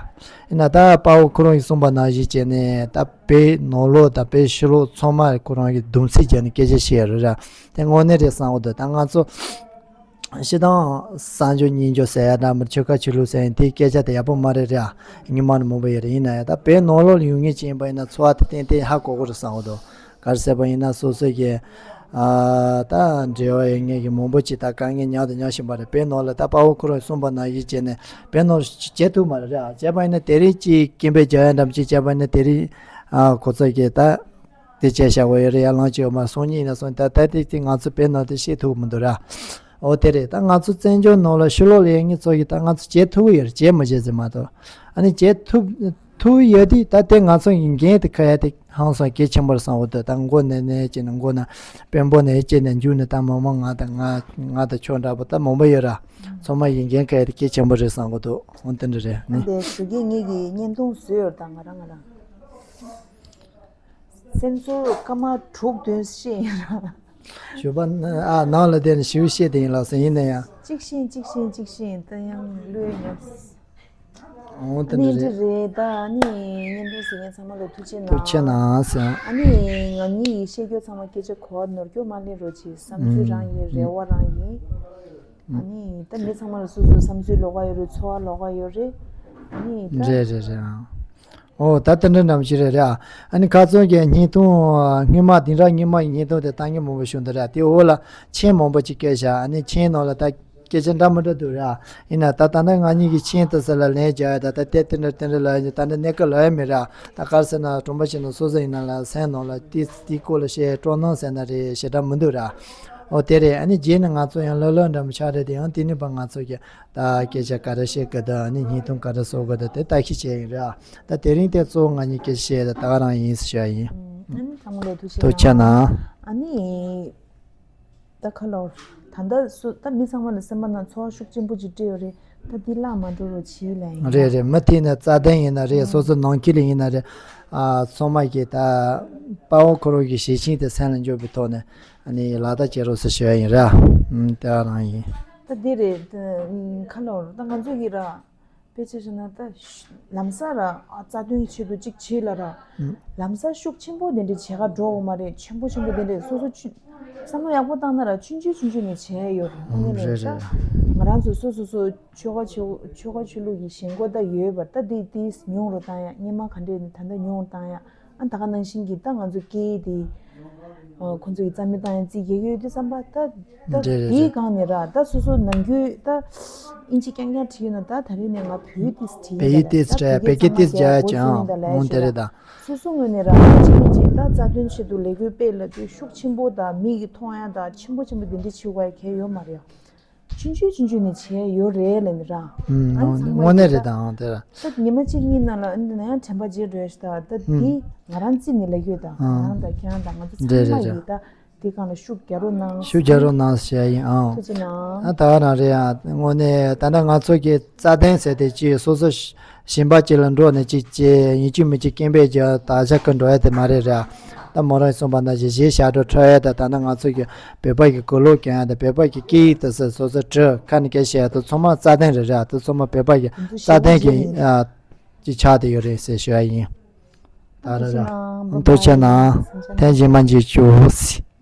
ཡིན་ན་ད་དཔའ་བོ་ཁོ་རང་གིས་གསུངས་པ་ནང་བཞིན་བྱས་ནས་ད་བོད་ནང་ལོགས་དང་བོད་ཕྱི་ལོགས་ཚང་མར་ཁོ་རང་གིས་སྡོམ་ཚིག་བརྒྱབ་ནས་སྐད་ཆ་བཤད་ཡོད་རེད་ར། དེ་དངོས་གནས་རེད་བསམ་གི་འདུག་ད་ང་ཚོ་སྤྱིར་བཏང་གསར་འགྱུར་སྙན་འགྱུར་ཟེར་ཡ་འདྲ་མི་ཆོལ་ཁ་ཆོས་ལུགས་ཟེར་ཡ་དེའི་སྐད་ཆ་དེ་ཡག་པོ་མ་རེད་ར། སྔོན་མ་ནས་མང་པོ་ཡོད་རེད། ཡིན་ན་ཡང་ད་བོད་ནང་ལོགས་ལ་ཡོད་མཁན་ཅིག་ཡིན་པ་ཡིན་ན་ཚོར་བ་དེ་ཏན་ཏན་ཧ་གོ་གི་རེད་བསམ་གི་འདུག་ག་རེ་ཟེར་བ་ཡིན་ན་སོ་སོ་གི་ཨ་ད་འབྲེལ་བ་ཡོད་མཁན་གྱི་མང་པོ་ཅིག་ད་དཀའ་ངལ་མྱངས་དང་མྱོང་བཞིན་པ་རེད། བོད་ནང་ལ་ད་དཔའ་བོ་ཁོ་རང་གསུངས་པ་ནང་བཞིན་བྱས་ནས་བོད་ནང་ལ་བྱེད་ཐུབ་མ་རེད་ར། བྱས་པ་ཡིན་ན་དེ་རིང་ཅིག་སྐད་འབོད་རྒྱག་ཡ་འདྲ་མི་ཅིག་བྱས་པ་ཡིན་ན་དེ་རིང་ཨ་ཁོ་ཚོ་གིས་ད་དེ་བྱས་བཞག་གི་ཡོད་རེད། ཡར་ལངས་ཀྱི་ཡོད་མ་རེད། སང་ཉིན་ཡིན་ན་སང་ཉིན་ད་ད་དེ་དེ་ང་ཚོ་བོད་ནང་དེ་བཤད་ཐུབ་ཀྱི་མི་འདུག་ར། འོ་དེ་རེད། ད་ང་ཚོ་བཙན་བྱོལ་ནང་ལ་ཕྱི་ལོགས་ལ་ཡོད་མཁན་ཚོ་གིས་ད་ང་ཚོ་བྱེད་ཐུབ་ཀྱི་ཡོད་རེད། བྱེད་མི་བྱེད་ཟེར་མ་གཏོགས། ཨ་ནི་བྱེད་ཐུབ་ཐུབ་ཡོད་དུས་ད་དེ་ང་ཚོ་ཡི་འགན་དེ་འཁུར་ཡ་དེ་ཧང་སང་གལ་ཆེན་པོ་རེད་བསམ་གི་འདུག་ད་མགོ་ནས་ནས་བྱས་ནས་མགོ་ན་དཔོན་པོ་ནས་བྱས་ནས་མཇུག་ནས་ད་མི་མང་ང་དང་ང་ང་དང་ཁྱོད་འདྲ་པོ་ད་མང་པོ་ཡོད་ར། ཚང་མ་ཡི་འགན་འཁུར་ཡ་དེ་གལ་ཆེན་པོ་རེད་བསམ་གི་འདུག་འོ་དེ་འདྲ་རེད། ཨ་ནི་དེ་ཞུ་གི་ངེད་ཀྱི་བརྙན་ཐུང་བཟོས་ཡོད་ད་ང་རང་ང་རང་། སེམས་ཚོར་སྐར་མ་དྲུག་བདུན་ཤེས་ཡིན་ར། ཞུ་བ་ན་ཨ་ནང་ལ་བསྡད་ནས་ཞུ་བཤད་དེ་ཡིན་ལགས་སོ། ཡིན་ན་ཡང་གཅིག་ཤེས་གཅིག་ཤེས་གཅིག་ཤེས་ད་ཡང་བློས་ཉོབ། འོང་དེ་ནི་འདྲ་རེད། རེད་ད། ཨ་ནི་བརྙན་འཕྲིན་གཟིགས་མཁན་ཚང་མ་ལ་ཐུགས་རྗེ་གནང་། ཐུགས་རྗེ་གནང་ཟེར། ཨ་ནི་ང་གཉིས་ཡི་བཤད་རྒྱུ་ཚང་མ་སྐད་ཆ་གོ་བ་ནོར་རྒྱུ་མ་སླེབས་རོགས་གྱིས། བསམ་ཚུལ་རང་ཡིན། རེ་བ་རང་ཡིན། ཨ་ནི་ད་མི་ཚང་མ་ལ་སོ་སོའི་བསམ་ཚུལ་ལོགས་ཀ་ཡོད་རེད། ཚོར་བ་ལོགས་ཀ་ཡོད་རེད། ཨ་ནི་ད་རེད་རེད་རེད། ཨོ་ད་དེ་འདྲ་འདྲ་མོ་ཞིག་རེད་རེད་ཨ། ཨ་ནི་ཁ་སང་གི་བརྙན་ཐུང་སྔོན་མ་དེང་རབས་སྔོན་མ་ཡི་བརྙན་ཐུང་དེ་ལྟ་མཁན་མང་པོ་བྱུང་འདུག་ར། དེ་འོག་ལ་མཆན་མང་པོ་ཅིག་བཀོད་བཞག་ཨ་ནི་མཆན་ནང་ལ་ད་སྐད་ཆ་འདྲ་མི་འདྲ་འདུག་ར། ཡིན་ན་ད་ད་ལྟ་ང་གཉིས་ཀྱི་མཆན་དེ་ཚོ་ལ་ལན་རྒྱག་ཡ་ད་ད་དེ་དེ་འདྲ་དེ་འདྲ་ལབ་ཡ་ད་ད་གནས་སྐབས་ལབ་ཡ་མེད་ར། ད་ག་རེ་ཟེར་ན་དྲང་པོ་བཤད་ན་སོ་སོ་ཡིན་ན་ལ་སེམས་ནང་ལ་དེ་དེའི་སྐོར་ལ་བཤད་སྤྲོ་སྣང་ཟེར་ན་རེད། ཞེ་དྲག་མི་འདུག་ར། ཨོ་དེ་རེད། ཨ་ནི་རྗེས་ནས་ང་ཚོ་ཡང་ལྷོད་ལྷོད་འདྲ་མོ་ཆགས་རེད། དེ་ཡང་དེ་ནས་ཕར་ང་ཚོ་གི་ད་སྐད་ཆ་ག་རེ་བཤད་དགོས་འདུག་ཨ་ནི་བརྙན་ཐུང་ག་རེ་བཟོ་དགོས་འདུག་དེ་ལྟ་ཞིབ་བྱས་ཡིན་ར། ད་དེ་རིང་དེ་གཙོ་བོ་ང་གཉིས་སྐད་ཆ་བཤད་ཡ་ད་ད་ག་རང་ཡིན་ཟེར་ཞུ་ཡ་ཡིན། ཨ་ནི་ཚང་མ་ལ་ཐུགས་རྗེ་ཐུགས་རྗེ་གནང་། གནང་། ཨ་ནི་ད་ཁ་ལོར་ད་ལྟ་སུ་ད་མི་ཚང་མ་ལ་སེམས་པ་ནང་ཚོར་བ་ཤུགས་ཆེན་པོ་ཅིག་སྤྲད་ཡོད་རེད། ད་འདི་བརླག་མ་འགྲོ་རོགས་བྱེད་ལ་ཡིན། རེད་རེད། མུ་མཐུད་ནས་རྩ་དོན་ཡིན་ན་རེད། སོ་སོ་ནང་ཁུལ་ལ་ཡིན་ན་རེད། ཨ་ཚང་མ་གིས་ད་དཔའ་བོ་ཁོ་རང་གི་ཞལ་ཆེམས་དེ་སེམས་ལ་འཇོག་པའི་ཐོག་ནས་ཨ་ནི་ལག་བསྟར་བྱེད་རོགས་ཟེར་ཞུ་ཡ་ཡིན་ར། ཨུམ་དེ་ག་རང་ཡིན། ད་འདི་རེད། ད་ཁ་ལོར་ད་ང་ཚོ་གི་ར། དཔེ་ཆ་བཞག་ན་ད་ལམ་སང་ར་ཨ་རྩ་དོན་གྱི་ཆེད་དུ་གཅིག་བྱེད་ལ་ར། ལམ་སང་ཤུགས་ཆེན་པོ་དེ་འདྲ་བྱེད་ག་འགྲོ་འོ་མ་རེད། ཆེན་པོ་ཆེན་པོ་དེ་འདྲ་སོ་སོ་ཆུ་བསམ་བློ་ཡག་པོ་བཏང་ན་ར་ཆུང་ཆུང་ཆུང་ཆུང་ནས་བྱས་ཡོད་རེད། དངོས་གནས་རེད། ད་ང་རང་ཚོ་སོ་སོ་སོ་ཆོལ་ཁ་ཆོལ་ཆོལ་ཁ་ཆོས་ལུགས་ཀྱི་ཞེན་ཁོག་ད་ཡོད་པར་ད་དེ་དེ་ཉུང་རུ་བཏང་ཡ། སྔོན་མ་ག་འདྲས་ནས་ད་ལྟ་ཉུང་རུ་བཏང་ཡ། ཨ་ད་ག་ནང་བཞིན་གྱི་ད་ང་ཚོ་སྐད་ཡིག་དེ་ཁོང་ཚོ་ཡི་རྩ་མེད་བཏང་ཡ་རྩིས་རྒྱག་གི་ཡོད་དུས་བསམ་པ་ད་ད་རེད་རེད་དེའི་རེད། སྒང་ནས་ར་ད་སོ་སོ་ནམ་རྒྱུན་ད་ཨིན་ཇི་རྐྱང་རྐྱང་བྲིས་ཡོད་ན་ད་ད་རེས་ནས་ང་བོད་ཡིག་ཏིས་བྲིས་བོད་ཡིག་ཏིས་བྲིས་བོད་ཡིག་ཏིས་བྱ་ཡ་ཅང་འོང་དེ་རེད་ད། སོ་སོ་ངོས་ནས་ར་ཅི་མི་ཅིག་ད་རྩ་དོན་ཆེད་དུ་ལས་འགུལ་སྤེལ་ལ་དུས་ཤུགས་ཆེན་པོ་དང་མིག་གིས་མཐོང་ཡ་དང་ཆེན་པོ་ཆེན་པོ་འདི་འདྲ་བྱེད་དགོས་ཡ་གལ་ཡོད་མ་རེད། ཆུང་ཆུང་ཆུང་ཆུང་ནས་བྱས་ཡོད་རེད་ལབ་ནི་ར། ཨང་ཚང་མ་དངོས་གནས་རེད་ད། ཨང་དེ་ར། ད་ཉི་མ་གཅིག་གཉིས་ནང་ལ་ཨ་ནི་ན་ཡང་དྲན་པ་བརྗེད་འགྲོ་ཡ་ཞིག་ད། ད་འདི་ང་རང་རྩིས་ནས་ལབ་ཡོད་ད། ང་རང་དང་ཁྱེད་རང་དང་ང་ཚོ་ཚང་མ་ཡིས་ད་འདི་སྒང་ལ་ཤུགས་རྒྱག་རོགས་གནང་། ཤུགས་རྒྱག་རོགས་གནང་ཞུ་ཡ་ཡིན་ཨང་། ཐུགས་རྗེ་གནང་། ཨ་ད་ག་རང་རེད་ཨང་། དངོས་གནས་ད་ལྟ་ང་ཚོ་གི་རྩ་དོན་ཟེར་དེ་ཅི་སོ་སོ་གཞན་པ་ཅིག་ལ་འགྲོ་ནས་ཅིག་ཅེས་ཡིན་གཅིག་མིན་གཅིག་སྐད་འབོད་རྒྱག་དག་ཆ་གི་འགྲོ་ཡ་དེ་མ་རེད་ར། ད་མོ་རང་གསུངས་པ་ནང་བཞིན་གཞས་ཞབས་བྲོ་འཁྲབ་ཡ་དང་ད་ནི་ང་ཚོ་གི་བོད་པ་གི་གོས་ལོག་གྱོན་ཡ་དང་བོད་པ་གི་སྐད་ཡིག་དེ་ཚོ་སོ་སོ་བྲིས་ཁ་ནས་སྐད་བཤད་ཡ་དེ་ཚང་མ་རྩ་དོན་རེད་ར། དེ་ཚང་མ་བོད་པ་གི་རྩ་དོན་གྱི་ཨ་ཅིག་ཆགས་བསྡད་ཡོད་རེད་ཟེར་ཞུ་ཡ་ཡིན། ད་ར་ར། ཐུགས་རྗེ་གནང་། ཐུགས་རྗེ་གནང་། ཐེངས་རྗེས་མ་མཇལ་བྱུང་།